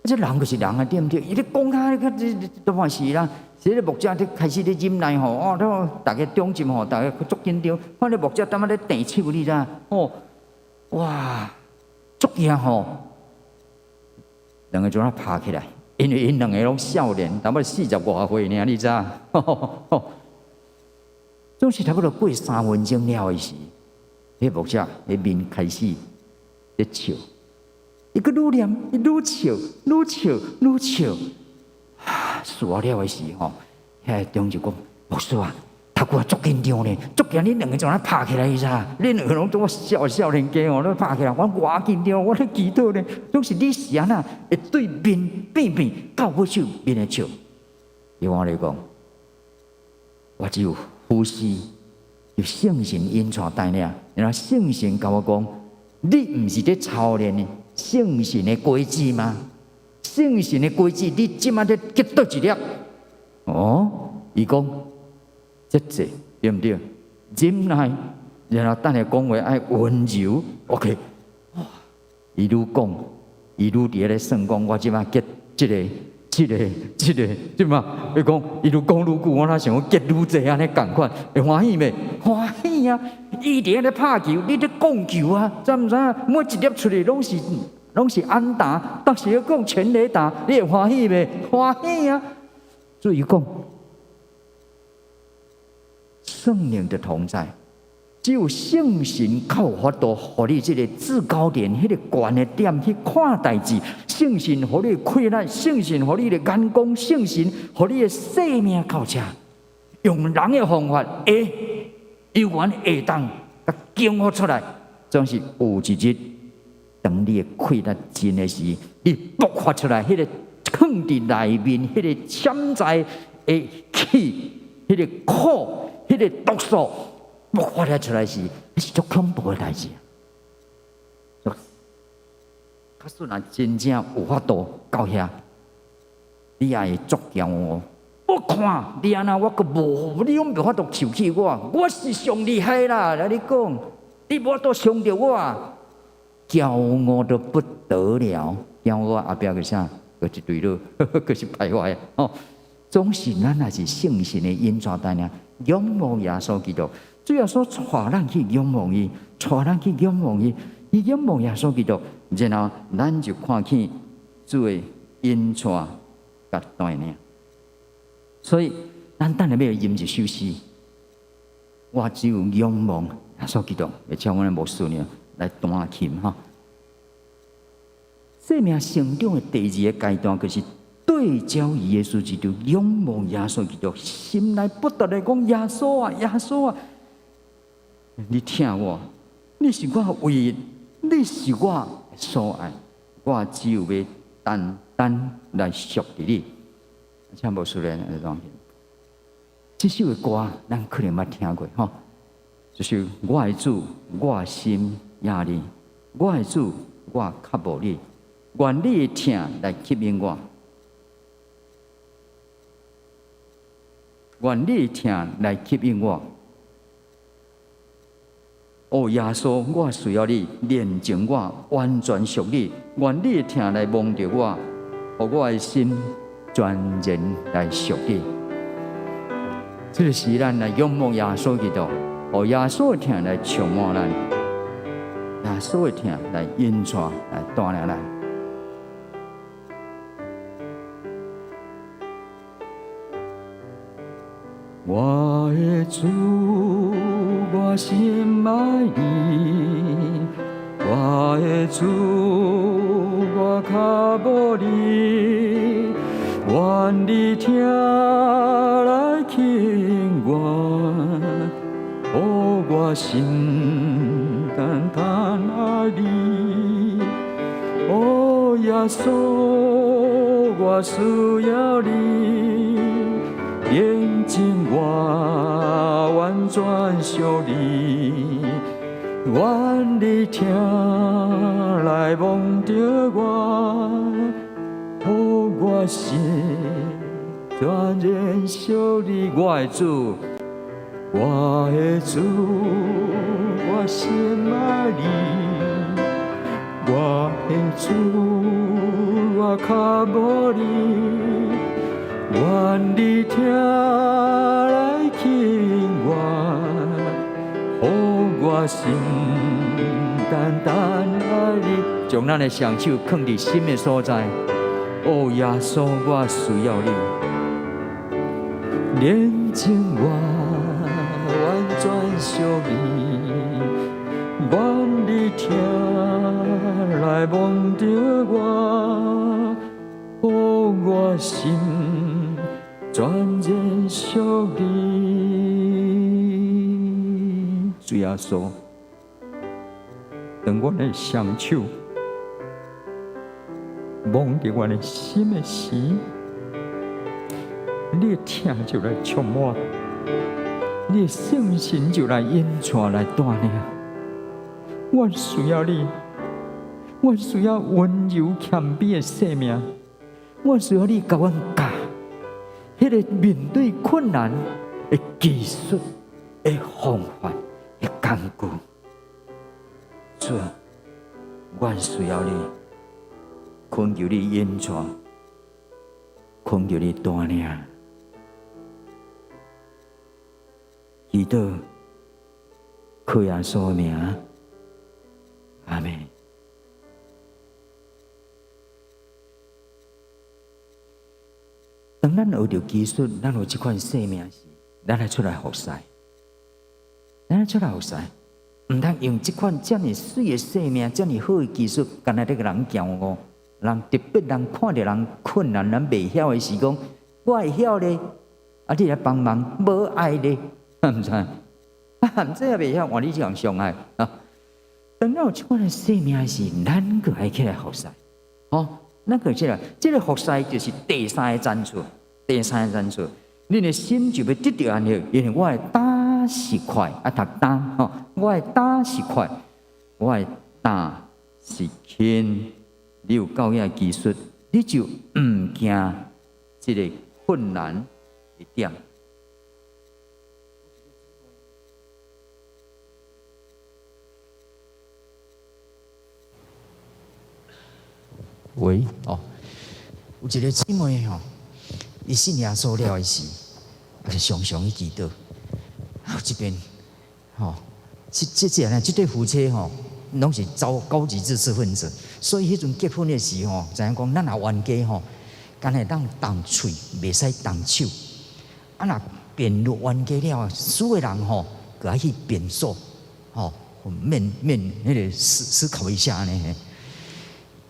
這人就是人啊，對毋對？伊咧講較較這都嘛是啦。這个牧者咧開始咧忍耐吼，哦，都逐家中心吼，逐家足緊張。看咧牧者淡仔咧掟手，你知？吼，哇，足驚吼！兩个就按呢拍起來，因為𪜶兩个攏少年，差不多四十外歲爾，你知？總是差不多過3分鐘了的時，彼牧者彼面開始咧笑，伊閣愈念，伊愈笑，愈笑，愈笑。煞了的時吼，遐個長就講：牧師啊，頭拄仔足緊張呢，足驚恁兩个就按呢拍起來，你知？恁兩个攏總少少年家吼，攏拍起來，我偌緊張，我咧祈禱呢。總是你是按怎會對面變變到尾手面會笑？伊我咧講，我只有呼吸，有聖神引帶帶領，然後聖神共我講：你毋是咧操練的聖神的果子嗎？聖神的果子，你這馬咧結佗一粒？哦，伊講節制對毋對？忍耐，然後等下講話愛溫柔。OK，哇！伊愈講，伊愈佇咧算講，我這馬結這个、這个、這个，對嗎？伊講，伊愈講愈久，我哪想講結愈濟按呢仝款，會歡喜袂？歡喜啊！伊佇咧拍球，你咧摃球啊，知毋知影？每一粒出去攏是安打，當時講全壘打，你會歡喜袂？歡喜啊！所以講，聖靈的同在，只有聖神較有法度，予你這个制高點、彼个懸的點去看代誌。聖神予你的氣力，聖神予你的眼光，聖神予你的生命到這，用人的方法會猶原會當共激發出來，總是有一日，當你的氣力盡的時，你爆發出來，彼个藏佇內面，彼个潛在的氣，彼个苦，彼个毒素，爆發了出來時，彼是足恐怖的代誌。假使若真正有法度到遐，你也會足驕傲。我看你按怎，我閣無，你攏無法度受氣我，我是上厲害啦！來你講，你無法度傷著我，驕傲得不得了。驕傲後壁閣啥？閣一堆囉，閣是敗壞哦。總是咱若是聖神的引導帶領，仰望耶穌基督。主耶穌帶咱去仰望伊，帶咱去仰望伊，伊仰望耶穌基督，然後咱就看見主的引帶佮帶領。所以，咱等下欲吟一首詩，我只有仰望耶穌基督，會請阮的牧師呢來彈琴哈。生命成長的第二个階段，就是對焦耶穌基督，仰望耶穌基督，心內不斷的講耶穌啊，耶穌啊，你疼我，你是我唯一，你是我所愛，我只有欲單單來屬佇你。請牧師來彈琴。這首的歌，咱可能捌聽過吼，就是我的主，我心倚你，我的主，我渴慕你，願你的疼來吸引我，願你的疼來吸引我。哦，耶穌，我需要你，煉淨我，完全屬你。願你的疼來摸著我，予我的心全然來屬你。這个時咱來仰望耶穌基督，予耶穌的疼來充滿咱，耶穌的疼來引帶來帶領咱。我的主，我心愛你；我的主，我渴慕你。願你疼來吸引我，予我心單單愛你。哦，耶穌，我需要你。煉淨我，完全屬你，願你疼來摸著我，予我心全然屬你，我的主，我的主，我心愛你，我的主，我跤無你，願你疼來牽我，予我心單單愛你。將咱的雙手囥佇心的所在。哦，耶穌，我需要你，連情我完全屬你，願你疼來摸著我，予我心全然屬你。主耶穌，當阮的雙手摸著阮的心的時，你的疼就來充滿，你的聖神就來引帶來帶領。我需要你，我需要溫柔謙卑的生命，我需要你共阮教，彼个面對困難的技術、的方法、的工具。主，我需要你，懇求你引帶，懇求你帶領。祈禱，靠耶穌名，阿們。當咱學著技術，咱有這款生命時，咱愛出來服侍，咱愛出來服侍，毋通用這款遮爾媠的生命，遮爾好的技術，干焦咧共人驕傲。人特別人看著人困難，咱袂曉的時講，我會曉咧，啊，你來幫忙，無愛咧，毋知，啊，毋知也袂曉，換你這樣傷害啊。當咱有這款的生命時，咱閣愛起來服侍，吼，咱閣起來，這个服侍就是第三个層次，第三个層次，恁的心就欲得著安息，因為我的擔是快，啊，讀擔吼，我的擔是快，我的擔是輕。你有夠遐技術，你就毋驚這个困難的點。喂，哦，有一个姊妹吼，伊信耶穌了的時，啊，就常常去祈禱。啊，這邊吼，這這這樣，這對夫妻吼，攏是糟高級知識分子，所以彼陣結婚的時吼，知影講咱若冤家吼，敢會當動喙，袂使動手。啊，若辯論冤家了，輸的人吼，閣愛去辯訴，吼，面面彼个思思考一下呢。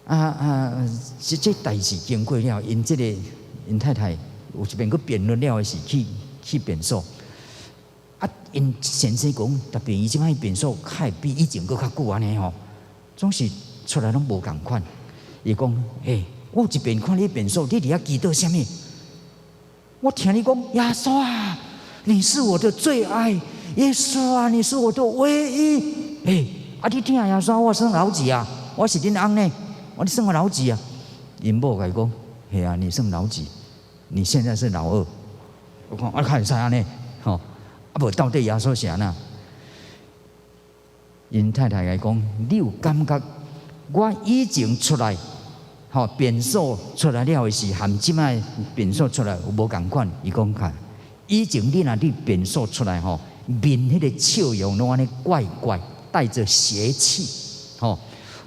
啊啊！這這代誌經過了，𪜶這个𪜶太太有一遍閣辯論了的是去去辯訴。啊，𪜶先生講，特別伊這擺辯訴，較會比以前閣較久按呢吼，總是出來攏無仝款。伊講：欸，我有一遍看你辯訴，你佇遐祈禱啥物？我聽你講，耶穌啊，你是我的最愛，耶穌啊，你是我的唯一。欸，啊，你疼耶穌，我算老幾啊？我是恁翁呢。我你算我老幾啊？𪜶某共伊講，嘿啊，你算老幾？你現在是老二。我講啊，較會使按呢？吼，啊無到底耶穌是按怎？𪜶太太共伊講，你有感覺我以前出來，吼變數出來了的時，和這擺變數出來有無仝款？伊講看，以前你若你變數出來吼，面彼个笑容攏按呢怪怪，帶著邪氣，吼。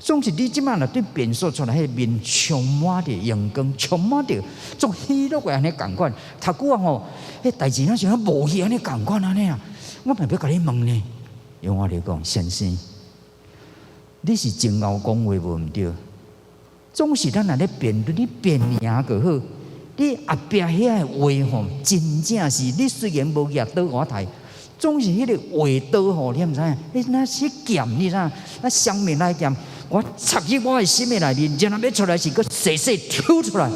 總是你這擺若對變數出來，彼面充滿著榮光，充滿著足喜樂的按呢仝款。讀久啊吼，彼代誌若像無去按呢仝款按呢啊，我嘛欲共你問呢。因為我咧講，先生，你是真𠢕講話無毋對？總是咱若咧辯論，你辯贏就好。你後壁遐个話吼，真正是你雖然無舉刀予我刣，總是彼个話刀吼，你毋知影？你若是劍，你知影？那雙面來劍。我插入我的心的內面，然後欲出來時，閣細細抽出來。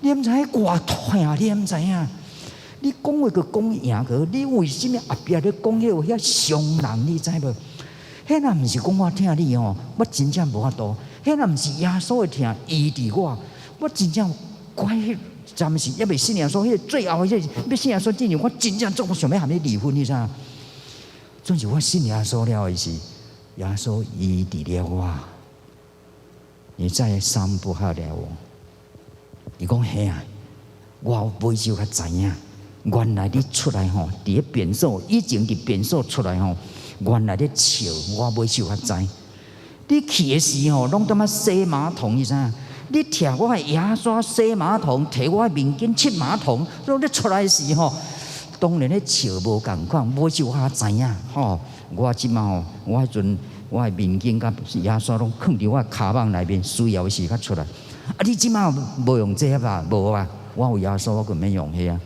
你毋知影偌痛啊！你毋知影？你講話閣講贏閣，你為啥物後壁咧講彼話遐傷人？你知無？彼若毋是講我疼你吼，我真正無法度。彼若毋是耶穌的疼醫治我，我真正怪暫時猶未信耶穌，彼個最後彼個欲信耶穌之前，我真正足想欲和伊離婚，你知影？總是我信耶穌了的時，耶穌醫治了我，你再也傷不害了我。伊講兄啊，我尾就較知影，原來你出來吼，佇咧便所以前佇便所出來吼，原來咧笑，我尾就較知。你去的時吼，攏踮咧洗馬桶，你知影？你提我的牙刷洗馬桶，提我的面巾拭馬桶，攏你出來時吼，當然咧笑無仝款，尾就較知影吼。我這馬吼，我彼陣我的面巾佮牙刷攏囥佇我的跤蠓內面，需要的時才出來。啊！你這馬無用這吧？無啊！我有耶穌，我閣免用彼啊。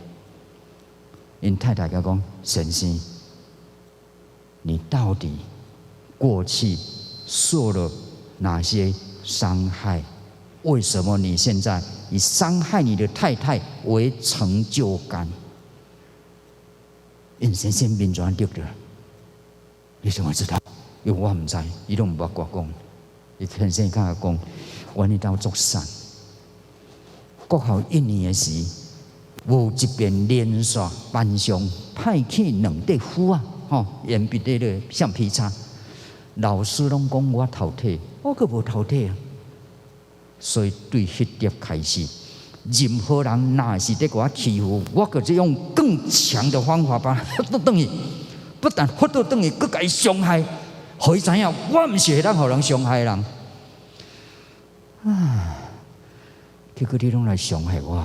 𪜶太太共講：先生，你到底過去受了哪些傷害？為什麼你現在以傷害你的太太為成就感？𪜶先生面怎得的？你怎麼知道？因為我毋知，伊攏毋捌我講。伊先生共我講，阮彼兜足散。國校一年的時，有一遍連續班上派去兩塊斧仔，吼，鉛筆的咧橡皮擦，老師攏講我偷摕，我閣無偷摕啊。所以對彼粒開始，任何人若是咧共我欺負，我閣就用更強的方法把他喝倒轉去，不但喝倒轉去，閣共伊傷害，予伊知影，我毋是會當予人傷害的人。啊！結果你攏來傷害我，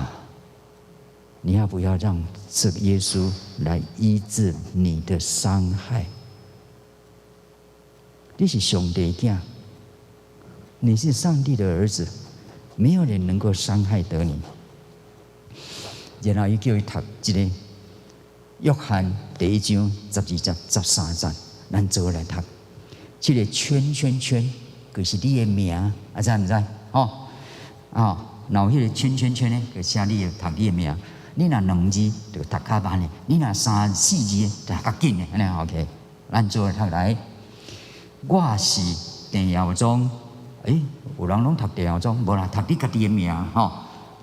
你要不要讓這耶穌來醫治你的傷害？你是上帝囝，你是上帝的兒子，沒有人能夠傷害得你。然後伊叫伊讀這个約翰第一章十二節、十三節，咱做伙來讀。這个圈圈圈，就是你的名，啊，知毋知？吼啊！然後彼个圈圈圈呢，就寫你的讀你的名。你若兩字就讀較慢的，你若三四字就讀較緊的，按呢 OK。咱做伙讀來，我是鄭耀宗。欸，有人攏讀鄭耀宗，無啦，讀你家己的名吼，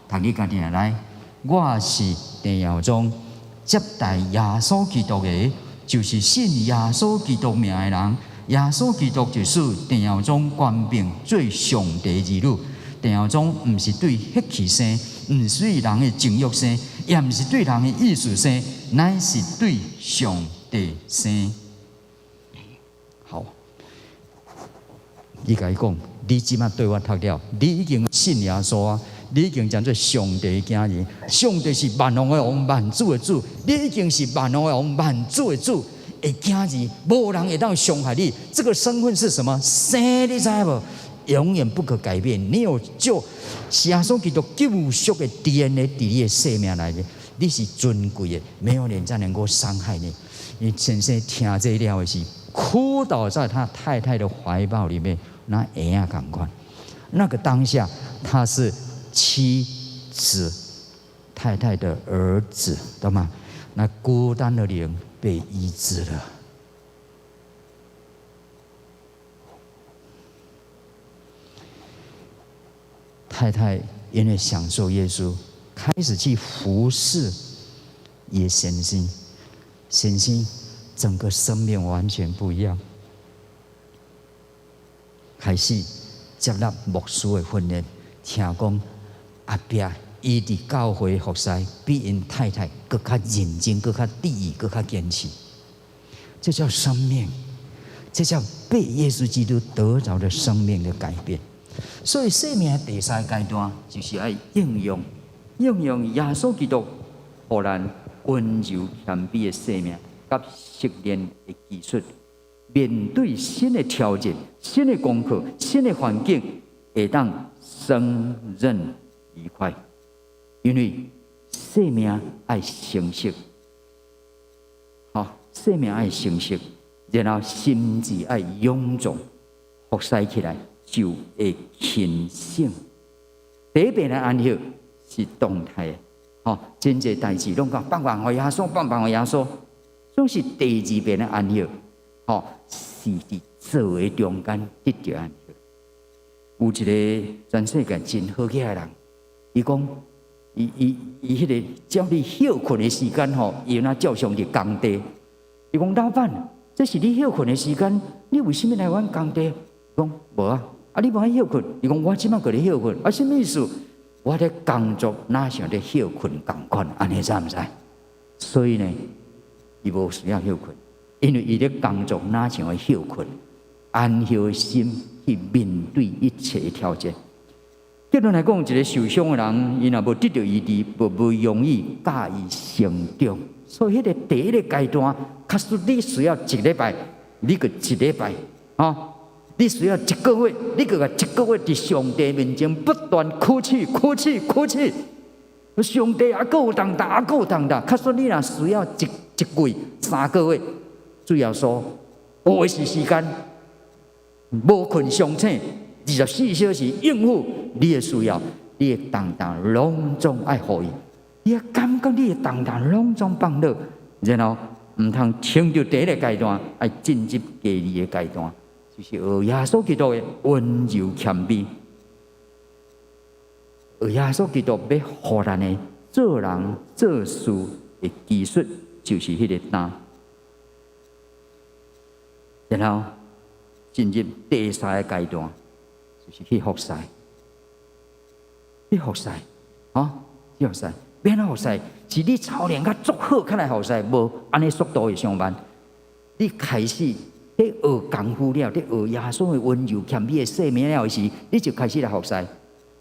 讀你家己的來。我是鄭耀宗，接待耶穌基督的，就是信耶穌基督名的人。耶穌基督就是鄭耀宗權柄做上帝兒女。鄭耀宗毋是對血氣生，毋是對人的情欲生，也毋是對人的意思生，乃是對上帝生。好，伊共伊講，你這馬對我讀了，你已經信耶穌啊，你已經成做上帝的囝兒。上帝是萬王的王，萬主的主，你已經是萬王的王，萬主的主的囝兒，無人會當傷害你。這個身份是什麼？生你知無？永遠不可改變。你有救耶穌基督救贖的 DNA 佇你的生命內面，你是尊貴的，沒有人再能夠傷害你。伊先生聽這了的是，哭倒在他太太的懷抱裡面，那嬰仔仝款。那個當下，他是妻子太太的兒子，懂嗎？那孤單的靈被醫治了。太太因為享受耶穌，開始去服侍伊先生，先生整個生命完全不一樣，開始接納牧師的訓練，聽講後壁伊佇教會服侍，比𪜶太太閣較認真、閣較注意、閣較堅持。這叫生命，這叫被耶穌基督得著的生命的改變。所以，生命的第三階段就是愛應用，應用耶穌基督，予咱溫柔謙卑的生命，佮熟練的技術，面對新的挑戰、新的功課、新的環境，會當勝任愉快。因為生命愛成熟，吼，生命愛成熟，然後心智愛勇壯，服侍起來就會輕省。第一遍的安息是動態的，吼，真濟代誌攏講放放予耶穌，放放予耶穌，總是第二遍的安息，吼，是佇做的中間得著安息。有一個全世界真好額的人，伊講伊伊伊彼个照你歇睏的時間吼，伊若照常佇工地。伊講老闆，這是你歇睏的時間，你為啥物來阮工地？講無啊，啊你無愛歇睏？伊講我這擺閣咧歇睏，啊啥物意思？我咧工作，若像咧歇睏仝款，按呢知毋知？所以呢，伊無需要歇睏，因為伊咧工作，若像咧歇睏，安息的心去面對一切的挑戰。結論來講，一個受傷的人，伊若無得著醫治，無容易教伊成長。所以，彼個第一個階段，確實你需要一禮拜，你閣一禮拜，吼，你需要一個月，你閣共一個月佇上帝面前不斷哭泣、哭泣、哭泣。上帝猶閣有重擔，猶閣有重擔。確實你若需要一一月、3個月，主要說，有的是時間，無睏相醒，24小時應付你的需要，你的重擔攏總愛予伊。你會感覺你的重擔攏總放落，然後毋通停佇第一個階段，愛進入第二個階段，就是學耶穌基督的溫柔謙卑。學耶穌基督欲予咱的做人做事的技術，就是彼個擔。然後進入第三個階段，就是去服侍，去服侍，吼，去服侍。欲按怎服侍？是你操練較足好，較來服侍，無按呢速度會傷慢。你開始咧學功夫了，咧學耶穌的溫柔謙卑的生命了時，你就開始來服侍。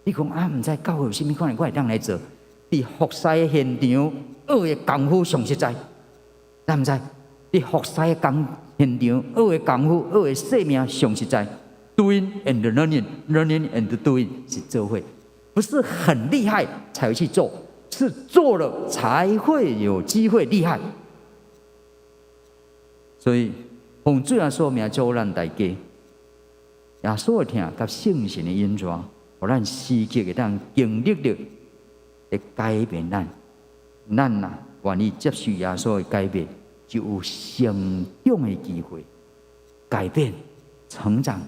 你講啊，毋知教會有啥物款的，我會當來做。佇服侍的現場學的功夫上實在，知毋知？佇服侍的工現場學的功夫、學的生命上實在。Doing and learning, learning and doing 是做伙，不是很厲害才會去做，是做了才會有機會厲害。所以奉主耶穌名祝福咱大家，耶穌的疼佮聖神的引導，予咱時刻會當經歷著，會改變咱。咱若願意接受耶穌的改變，就有成長的機會。改變、成長，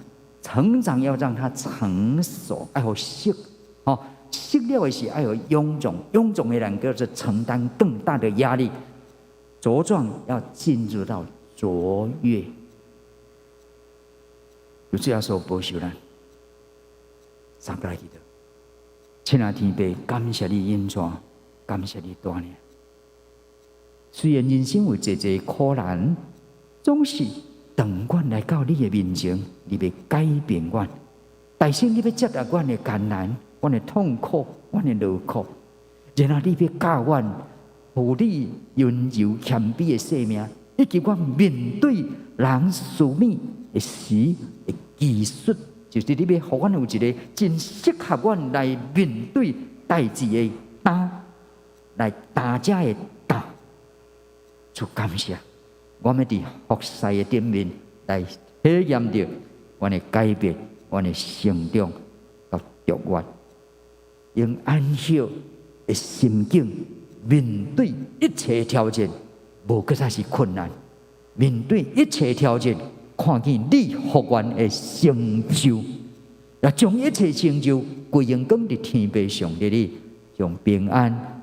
成長要讓它成熟，愛予熟，吼，熟了的是愛予臃腫，臃腫的人叫做承擔更大的壓力，茁壯要進入到卓越。求主耶穌保守咱，三個來祈禱。親愛天父，感謝你恩典，感謝你帶領。雖然人生有濟濟苦難，總是當阮來到你的面前，你欲改變阮，大聖你欲接納阮的艱難、阮的痛苦、阮的勞苦，然後你欲教阮，予你溫柔謙卑的生命，以及阮面對人事物的時的技術，就是你欲予阮有一個真適合阮來面對代誌的擔，來擔遮的擔。主感謝，我欲佇服侍的頂面來體驗著阮的改變、阮的成長佮卓越，用安息的心境面對一切挑戰，無閣再是困難。面對一切挑戰，看見你予阮的成就，也將一切成就歸榮光佇天父上帝你，將平安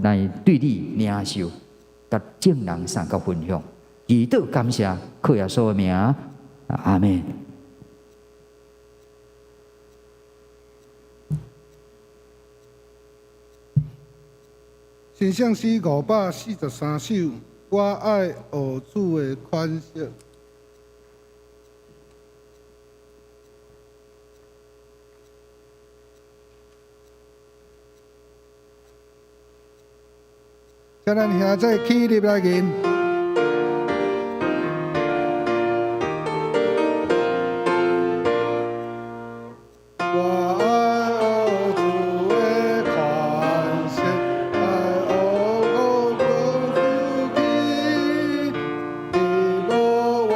來對你領受，佮眾人相佮分享。祈禱感謝，靠耶穌的名，阿們。神聖詩543首，我愛學主的款式。請咱兄弟起立來吟。我愛學主的款式，愛學我的呼吸，你無怨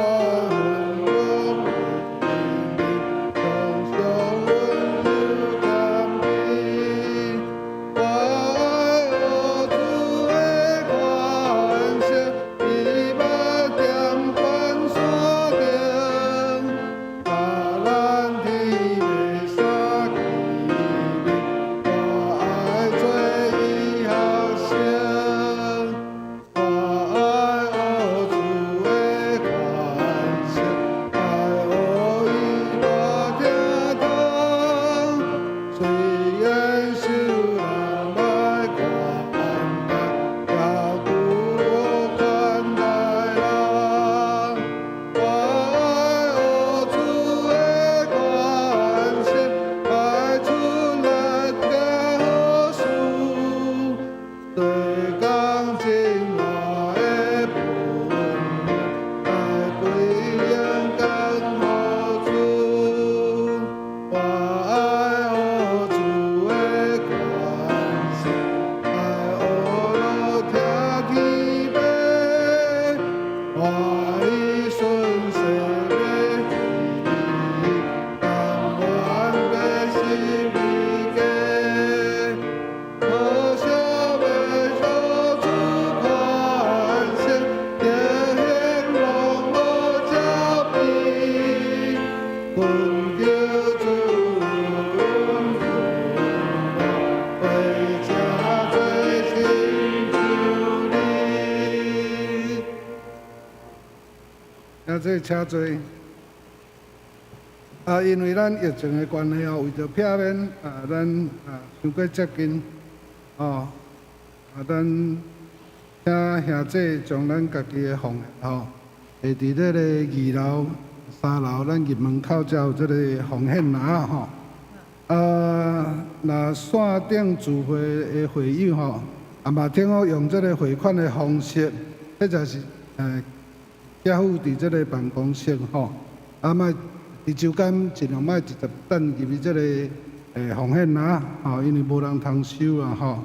恨我，常常溫柔謙卑。我愛學主的款式，愛弟請坐。啊，因為咱疫情的關係吼，為著避免啊，咱啊傷過接近，哦，啊，咱請兄弟將咱家己的奉獻吼，會佇這個二樓、三樓，咱入門口才有這個奉獻籃吼。啊，若線頂聚會的會友吼，啊嘛聽好用這個匯款的方式，或者是交付佇這個辦公室吼，啊莫佇周間盡量莫直接擲入去這個奉獻籃吼，因為無人通收啊吼。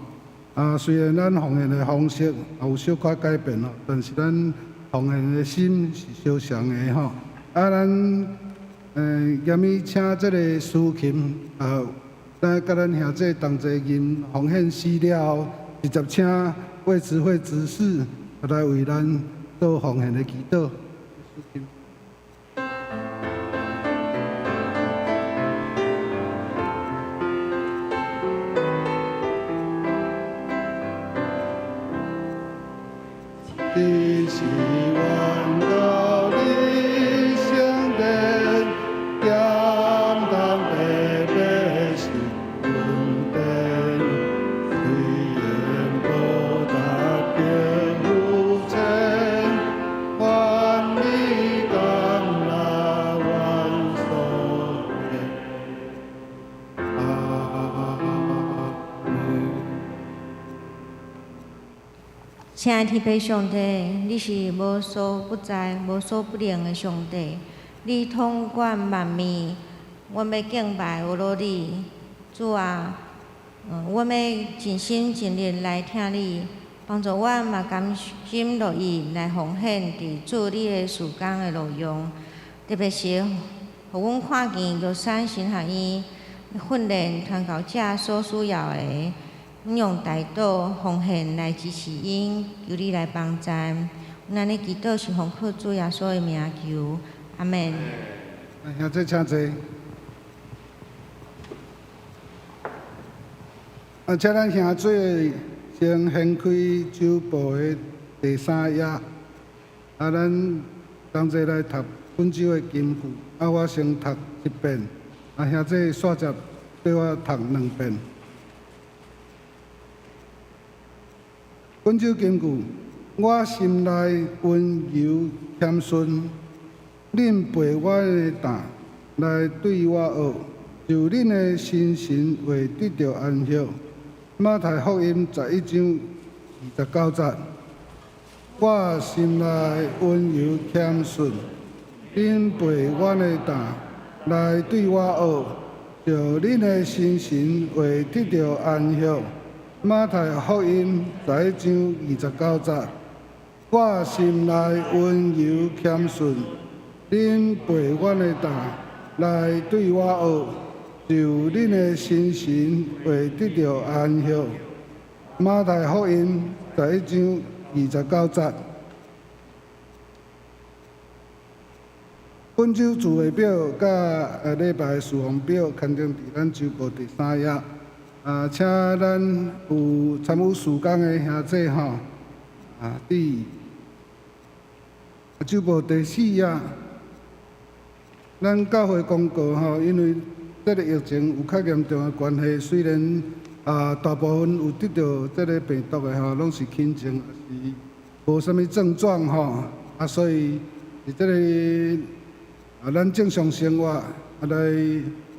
啊，雖然咱奉獻的方式有小可改變咯，但是咱奉獻的心是相像的吼。啊，咱嚴以請這個司琴，咱佮咱兄弟同齊吟奉獻詩了後，直接請魏慈惠執事來為咱做奉獻的祈禱。你是阮到你聖殿，減擔白白是恩典，雖然無達標前，願你甘納阮所獻。阿們。親愛的天父上帝，你是無所不在、無所不能的上帝，你統管萬物，阮欲敬拜阿羅你，主啊，阮欲盡心盡力來疼你，幫助阮嘛甘心樂意來奉獻佇主你的事工的路用，特別是予阮看見玉山神學院訓練傳教者所需要的。阮用代禱奉獻來支持𪜶，求你來幫贊。阮按呢祈禱是奉靠主耶穌的名求，阿們。兄弟請坐。啊，請咱兄弟先掀開周報的第三頁。啊，咱同齊來讀本周的金句。啊，我先讀一遍，啊，兄弟煞接綴我讀兩遍。本周金句：我心內溫柔謙遜，恁背我的擔來對我學，就恁的心神會得著安息。馬太福音11章29節。我心內溫柔謙遜，恁背我的擔來對我學，就恁的心神會得著安息。馬太福音11章29節。我心內溫柔謙遜，恁背阮的擔來對我學，就恁的心神會得著安息。馬太福音11章29節。本周聚會表佮禮拜事奉表刊登佇咱周報第三頁。啊，請咱有參與事工的兄弟吼，啊，佇周報第四頁，咱教會公告吼，因為這个疫情有較嚴重的關係，雖然啊大部分有得著這个病毒的吼，攏是輕症，抑是無啥物症狀吼，啊，所以佇這个啊，咱正常生活啊來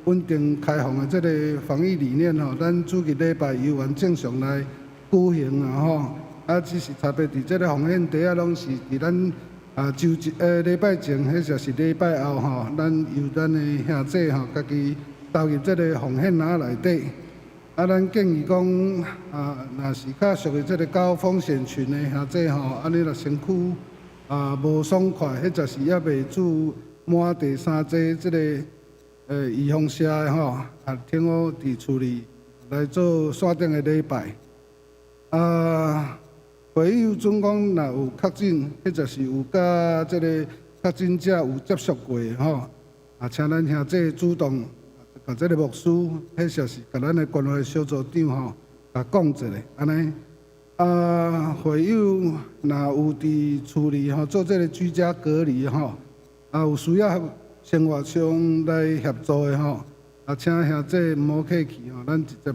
穩定開放的這个防疫理念吼，咱主日禮拜猶原正常來舉行啊吼，啊，只是差別佇這个奉獻袋仔攏是佇咱啊周一禮拜前，或者是禮拜後吼，咱由咱的兄弟吼，家己投入這个奉獻籃內底。啊，咱建議講啊，若是較屬於這个高風險群的兄弟吼，按呢若身軀啊無爽快，或者是猶未注滿第三劑這个預防射的吼，啊，聽好佇厝裡來做線頂的禮拜。啊，會友準講若有確診，或者是有佮這个確診者有接觸過的吼，啊，請咱兄弟主動共這个牧師，或者是共咱的關懷小組長吼，共講一下，按呢。啊，會友若有佇厝裡吼做這个居家隔離吼，啊，有需要生活上來協助的吼，啊，請兄弟毋好客氣吼，咱直接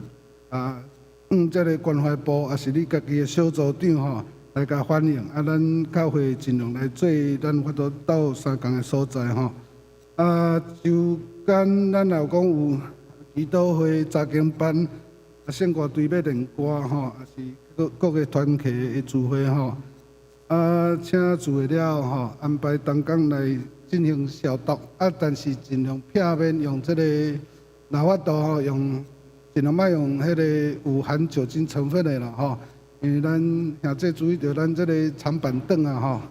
啊，向這個關懷部，抑是你家己的小組長吼，來共反映，啊，咱教會盡量來做，咱有法度鬥相仝的所在吼。啊，週間咱若有講有祈禱會、查經班，啊，聖歌隊欲練歌吼，抑是各各个團契的聚會吼，啊，請聚會了後吼，安排同工來進行消毒，啊，但是盡量避免用這個，若有法度吼，用盡量莫用彼个有含酒精成分的啦吼，因為咱兄弟注意著咱這个長板凳啊吼，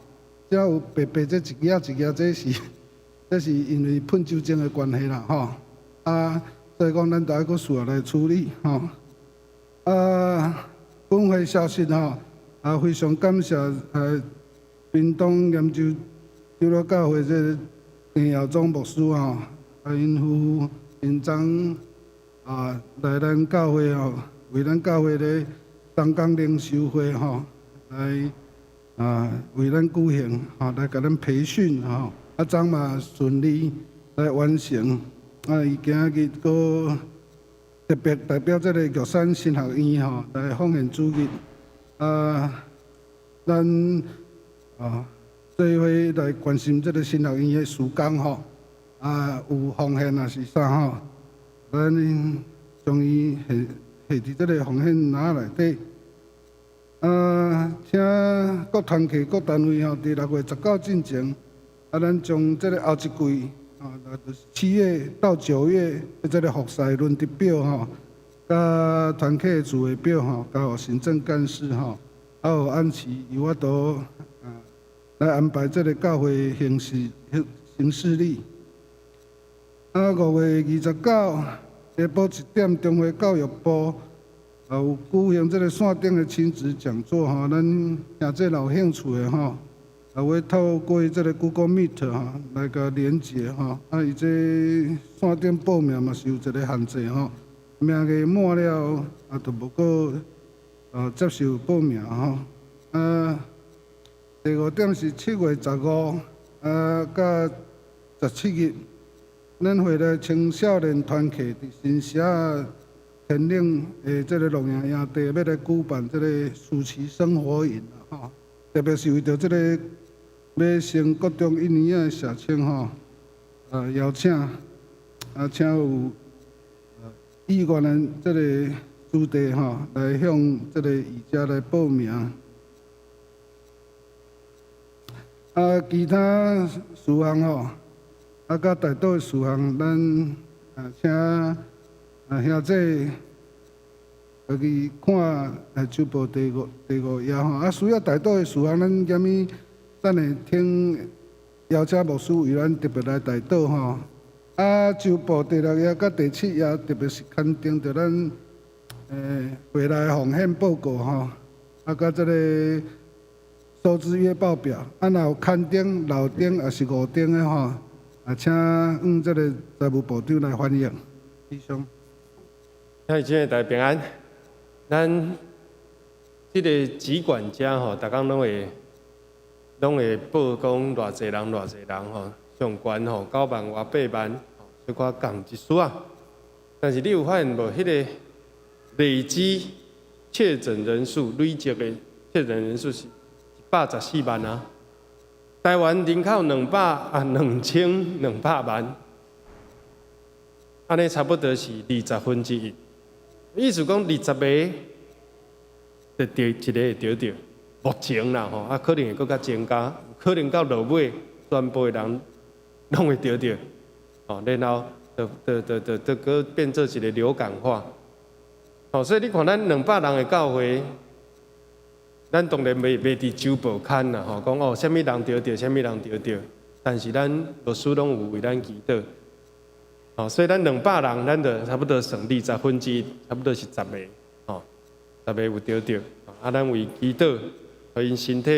這有白白這一支仔一支，這是因為噴酒精的關係啦吼，啊，所以講咱著愛閣需要來處理吼。啊，本會消息吼，啊，非常感謝屏東鹽洲長老教會這个鄭耀宗牧師吼，啊，𪜶夫婦𪜶昨啊來咱教會吼，為咱教會的同工靈修會吼，來啊為咱舉行吼，來共咱培訓吼，啊，昨嘛順利來完成，啊，伊今日閣特別代表這个玉山神學院吼來奉獻主日，啊，咱啊做伙來關心這个神學院的事工吼，啊，有奉獻抑是啥吼，咱將伊下下佇這个奉獻籃內底。啊，請各團契、各單位吼，佇6月19進前，啊，咱將這个後一季，啊，就是7月到9月的這个服侍輪值表吼，佮團契的聚會表吼，交予行政幹事吼，啊，予按時有法度啊來安排這个教會行事行事曆。啊，5月29下晡1點，中華教育部也有舉行這个線頂的親子講座吼，咱兄弟若有興趣的吼，也會透過這个 Google Meet 吼來共連結吼，啊，伊這線頂報名嘛是有一个限制吼，名額滿了啊，就無閣接受報名吼。啊，第五點是7月15啊，佮17日，咱會來青少年團契佇新社田嶺的這个露營營地，欲來舉辦這个暑期生活營吼，特別是為著這个欲升國中一年的社青吼，邀請啊，請有意願的這个子弟吼，來向這个義者來報名。啊，其他事項吼，啊，佮代禱的事項，咱啊請啊兄弟家己看週報第五頁吼。啊，需要代禱的事項，咱減物等下聽邀請牧師為咱特別來代禱吼。啊，週報第六頁佮第七頁特別是刊登著咱會內奉獻報告吼，啊，佮這个收支月報表，啊，若有牽燈、漏燈抑是誤登的吼，啊，請向這個財務部長來反映。以上。兄弟姊妹大家平安。咱這个疾管家吼，逐工攏會報講偌濟人、偌濟人吼，上懸吼9萬外8萬，小可降一絲仔。但是你有發現無？彼个累積確診人數，累積的確診人數是114萬啊！台灣人口2200萬，按呢差不多是1/20。意思講二十个就著一个會著著，目前啦吼，啊可能會閣較增加，可能到落尾全部的人攏會著著，哦，然後就閣變做一个流感化。哦，所以你看咱200人的教會，咱當然袂佇週報刊啦，吼，講哦，啥物人著著，啥物人著著，但是咱牧師攏有為咱祈禱，哦，所以咱兩百人，咱就差不多算1/20，差不多是十个，吼，十个有著著，啊，咱為祈禱，予𪜶身體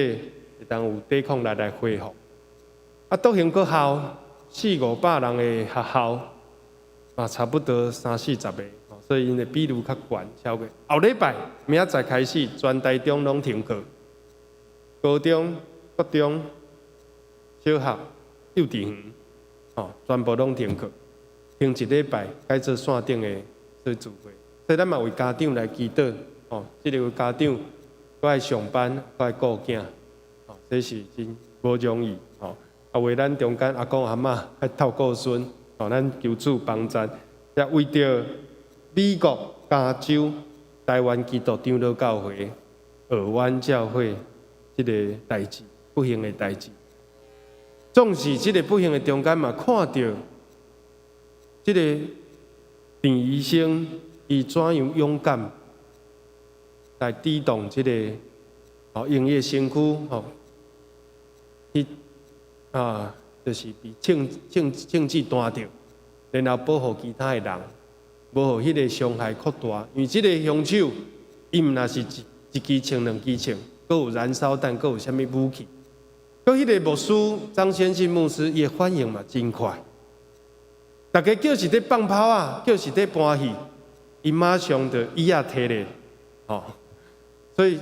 會當有抵抗力來恢復。啊，篤行國校四五百人的學校，嘛差不多三四十个。所以𪜶的比率較懸，超過後禮拜明仔載開始，全台中攏停課，高中、國中、小學，幼稚園，吼，全部攏停課，停一禮拜，改做線頂的做聚會。所以咱嘛為家長來祈禱，吼，這個家長閣愛上班，閣愛顧囝，吼，這是真無容易，吼。啊，為咱中間阿公阿嬤愛照顧孫，吼，咱求主幫贊。也為著美國加州台灣基督長老教會爾灣教會這個代誌，不幸的代誌，總是這個不幸的中間嘛，看著這個鄭醫生伊怎樣勇敢來抵擋這個哦，用伊的身軀吼去啊，就是被槍支彈著，然後保護其他的人，無予彼個傷害擴大。因為這個兇手，伊毋若是一支槍、兩支槍，閣有燃燒彈，閣有啥物武器。閣彼個牧師張先信牧師，伊的反應嘛真快。大家叫是佇放炮仔，叫是佇搬戲，伊馬上就椅仔提咧，吼。所以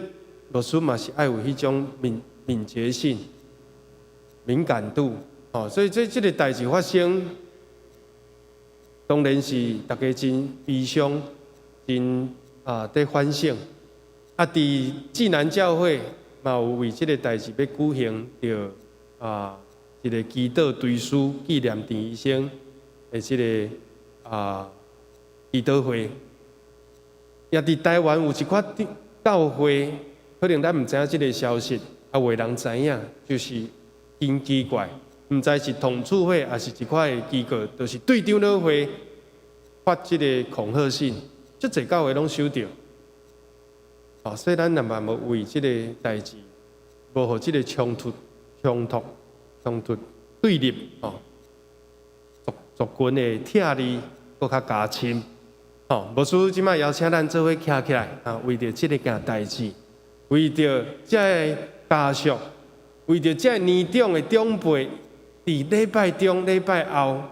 牧師嘛是愛有彼種敏捷性、敏感度，吼。所以這個代誌發生，當然是大家真悲傷、真啊佇反省。啊，佇濟南教會嘛有為這個代誌欲舉行著啊一個祈禱追思紀念鄭醫生的這個啊祈禱會。也佇台灣有一寡教會，可能咱毋知影這個消息，啊，有的人知影，就是真奇怪，毋知是統促會，抑是一寡的機構，就是對長老會發這個恐嚇信，足濟教會攏收著。哦，所以咱若嘛無為這個代誌，無予這個衝突、對立，哦，族群的拆離，閣較加深。哦，牧師這擺邀請咱做伙徛起來，啊，為著這个件代誌，為著這个家屬，為著這个年長的長輩，佇禮拜中、禮拜後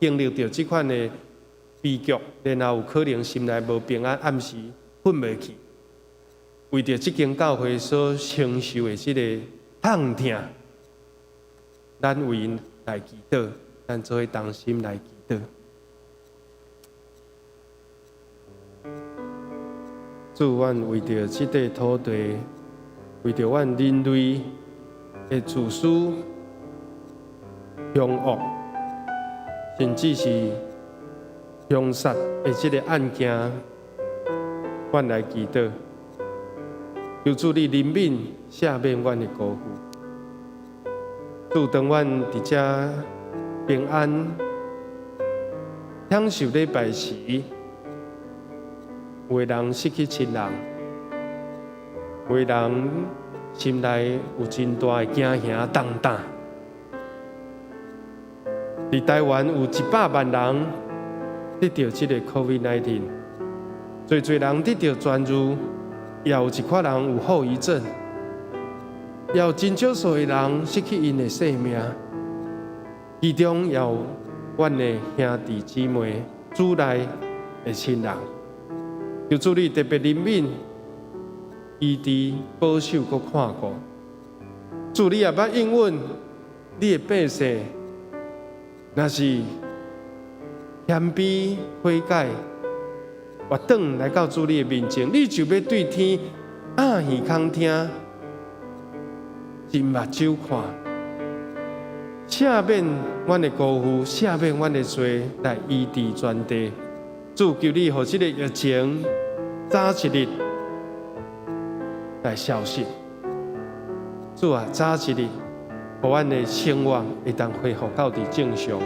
經歷著這款的悲劇，然後有可能心內無平安，暗時睏袂去。為著這間教會所承受的這个痛疼，咱為𪜶來祈禱，咱做伙同心來祈禱。主，阮為著這塊土地，為著阮人類的自私、兇惡，甚至是兇殺的這个案件，阮來祈禱，求主你憐憫、赦免阮的辜負。主，當阮佇遮平安享受禮拜時，有的人失去親人，有的人心內有真大的驚嚇動盪。佇台灣有100萬人得著這个 COVID-19，濟濟人得著痊癒，也有一寡人有後遺症，也有真少數的人失去𪜶的性命。其中也有阮的兄弟姊妹、主內的親人。求主你特別憐憫、醫治、保守、閣看顧。主你也捌應允你的百姓，若是謙卑悔改，回轉來到主你的面前，你就欲對天掩耳孔聽，睜目睭看，赦免阮的辜負，赦免阮的罪，來醫治全地。主求你，予這个疫情早一日來消失。主啊，早一日，予阮的生活會當恢復到佇正常。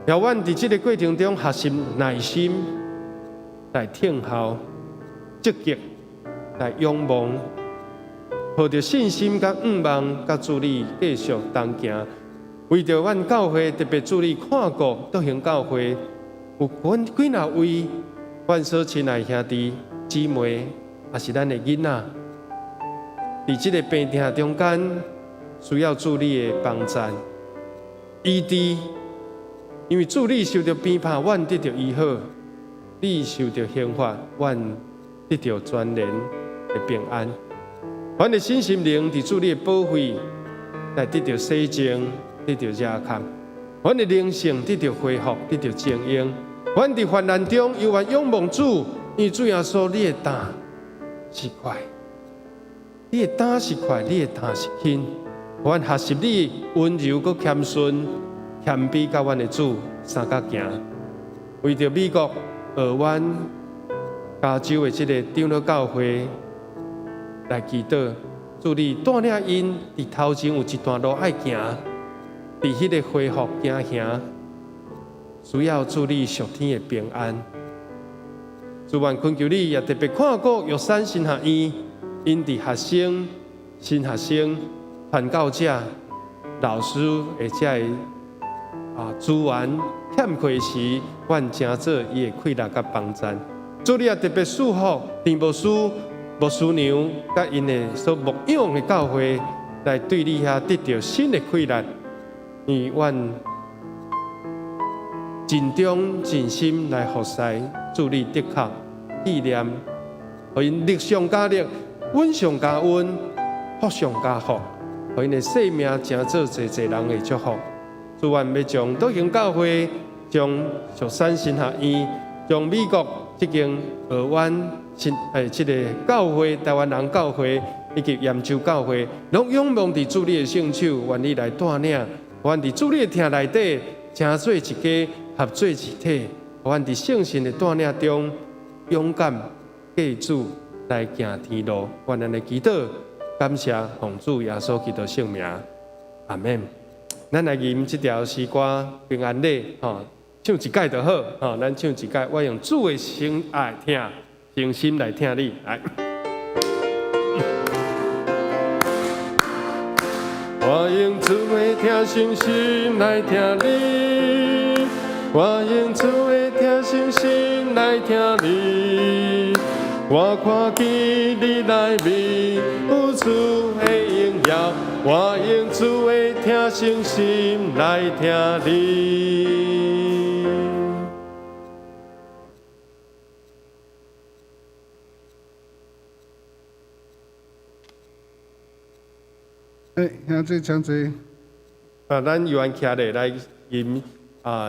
予阮佇這个過程中學習耐心來等候，積極來仰望，抱著信心佮向望，佮主你繼續同行。為著阮教會特別主你看顧德行教會。有幾若位阮所親愛兄弟姊妹，抑是咱的囡仔，佇這个病痛中間，需要主你的幫贊、醫治，因為主你受著鞭打，阮得著醫好；你受著刑罰，阮得著全然的平安。阮的身心靈佇主你的保護，來得著洗淨。得著遮坎，阮的灵性得著恢复，得著精英。阮伫患难中犹原仰望主，因为主耶稣，你的担是快，你的担是快，你的担是轻。阮学习你温柔阁谦顺、谦卑，佮阮的主相佮行。为著美国尔湾加州的这个长老教会来祈祷，主你带领𪜶伫头前有一段路爱行，伫彼个恢复行行，需要主你属天的平安。主愿恳求你，也特别看顾玉山神学院，𪜶伫学生、新学生、传教者、老师的这个资源欠缺时，阮成做伊的气力佮帮赞。主你也特别赐福陈牧师、牧师娘佮𪜶的所牧养的教会，来对你遐得著新的气力。因为阮尽忠尽心来服侍，主你的确纪念，予𪜶力上加力，稳上加稳，福上加福，予𪜶的生命成做济济人的祝福。主愿欲将德行教会、将玉山神学院、将美国这间尔湾新这个教会、台湾人教会以及盐州教会，拢仰望伫主你的圣手，愿你来带领，愿伫主你的疼内底，成做一家，合做一体，愿伫圣神的带领中，勇敢跟主来行天路。愿咱的祈祷，感谢奉主耶稣基督圣名，阿们。咱来吟这条诗歌平安礼，吼，唱一摆就好，吼，咱唱一摆，我用主的心爱疼，诚心来疼你，来。我用主的疼诚心来疼你，我用主的疼诚心来疼你，我看见你内面有主的荣耀，我用主的疼诚心来疼你。兄弟请坐。咱犹原徛咧来吟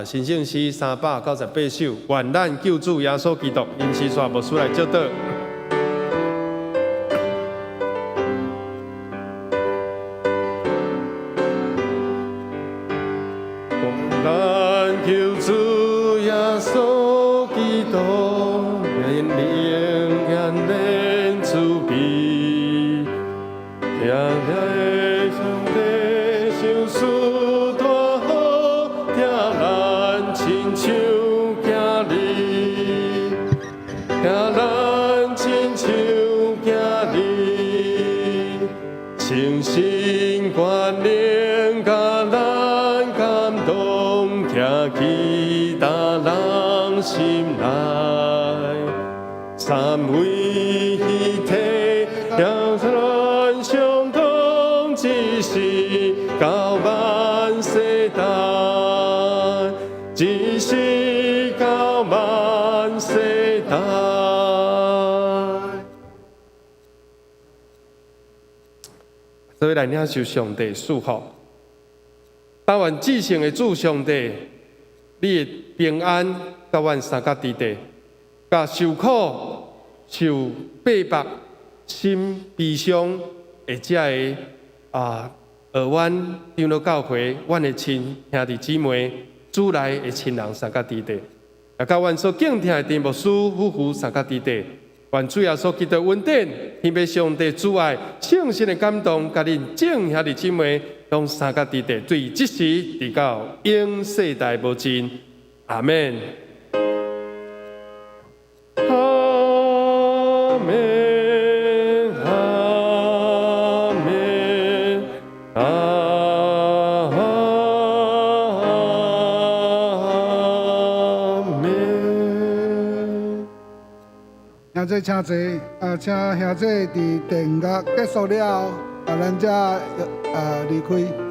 神圣诗398首，愿咱救主耶稣基督因时煞牧师来祝祷。咱救主耶稣基督，愿灵愿慈悲，听上帝赏赐大好，疼咱亲像囝儿，疼咱亲像囝儿，诚心关怜共咱感动，徛起大人心内，三位一体，让咱相通，一时到万世代，一时到万世代。所以来领受上帝赐福。但愿至圣的主上帝，你的平安佮阮相佮伫地，共受苦、受逼迫、心悲伤的这个尔湾长老教会，阮的亲兄弟姊妹、主内的亲人相佮伫地，也佮阮所敬疼的陈牧师夫妇相佮伫地。愿主耶稣基督恩典、天父上帝慈爱、圣神的感动，佮恁众兄弟姊妹拢相佮伫地，对这时直到永世代无尽。阿们。阿们，阿们，阿们。兄弟请坐，请兄弟伫电乐结束了后，咱才离开。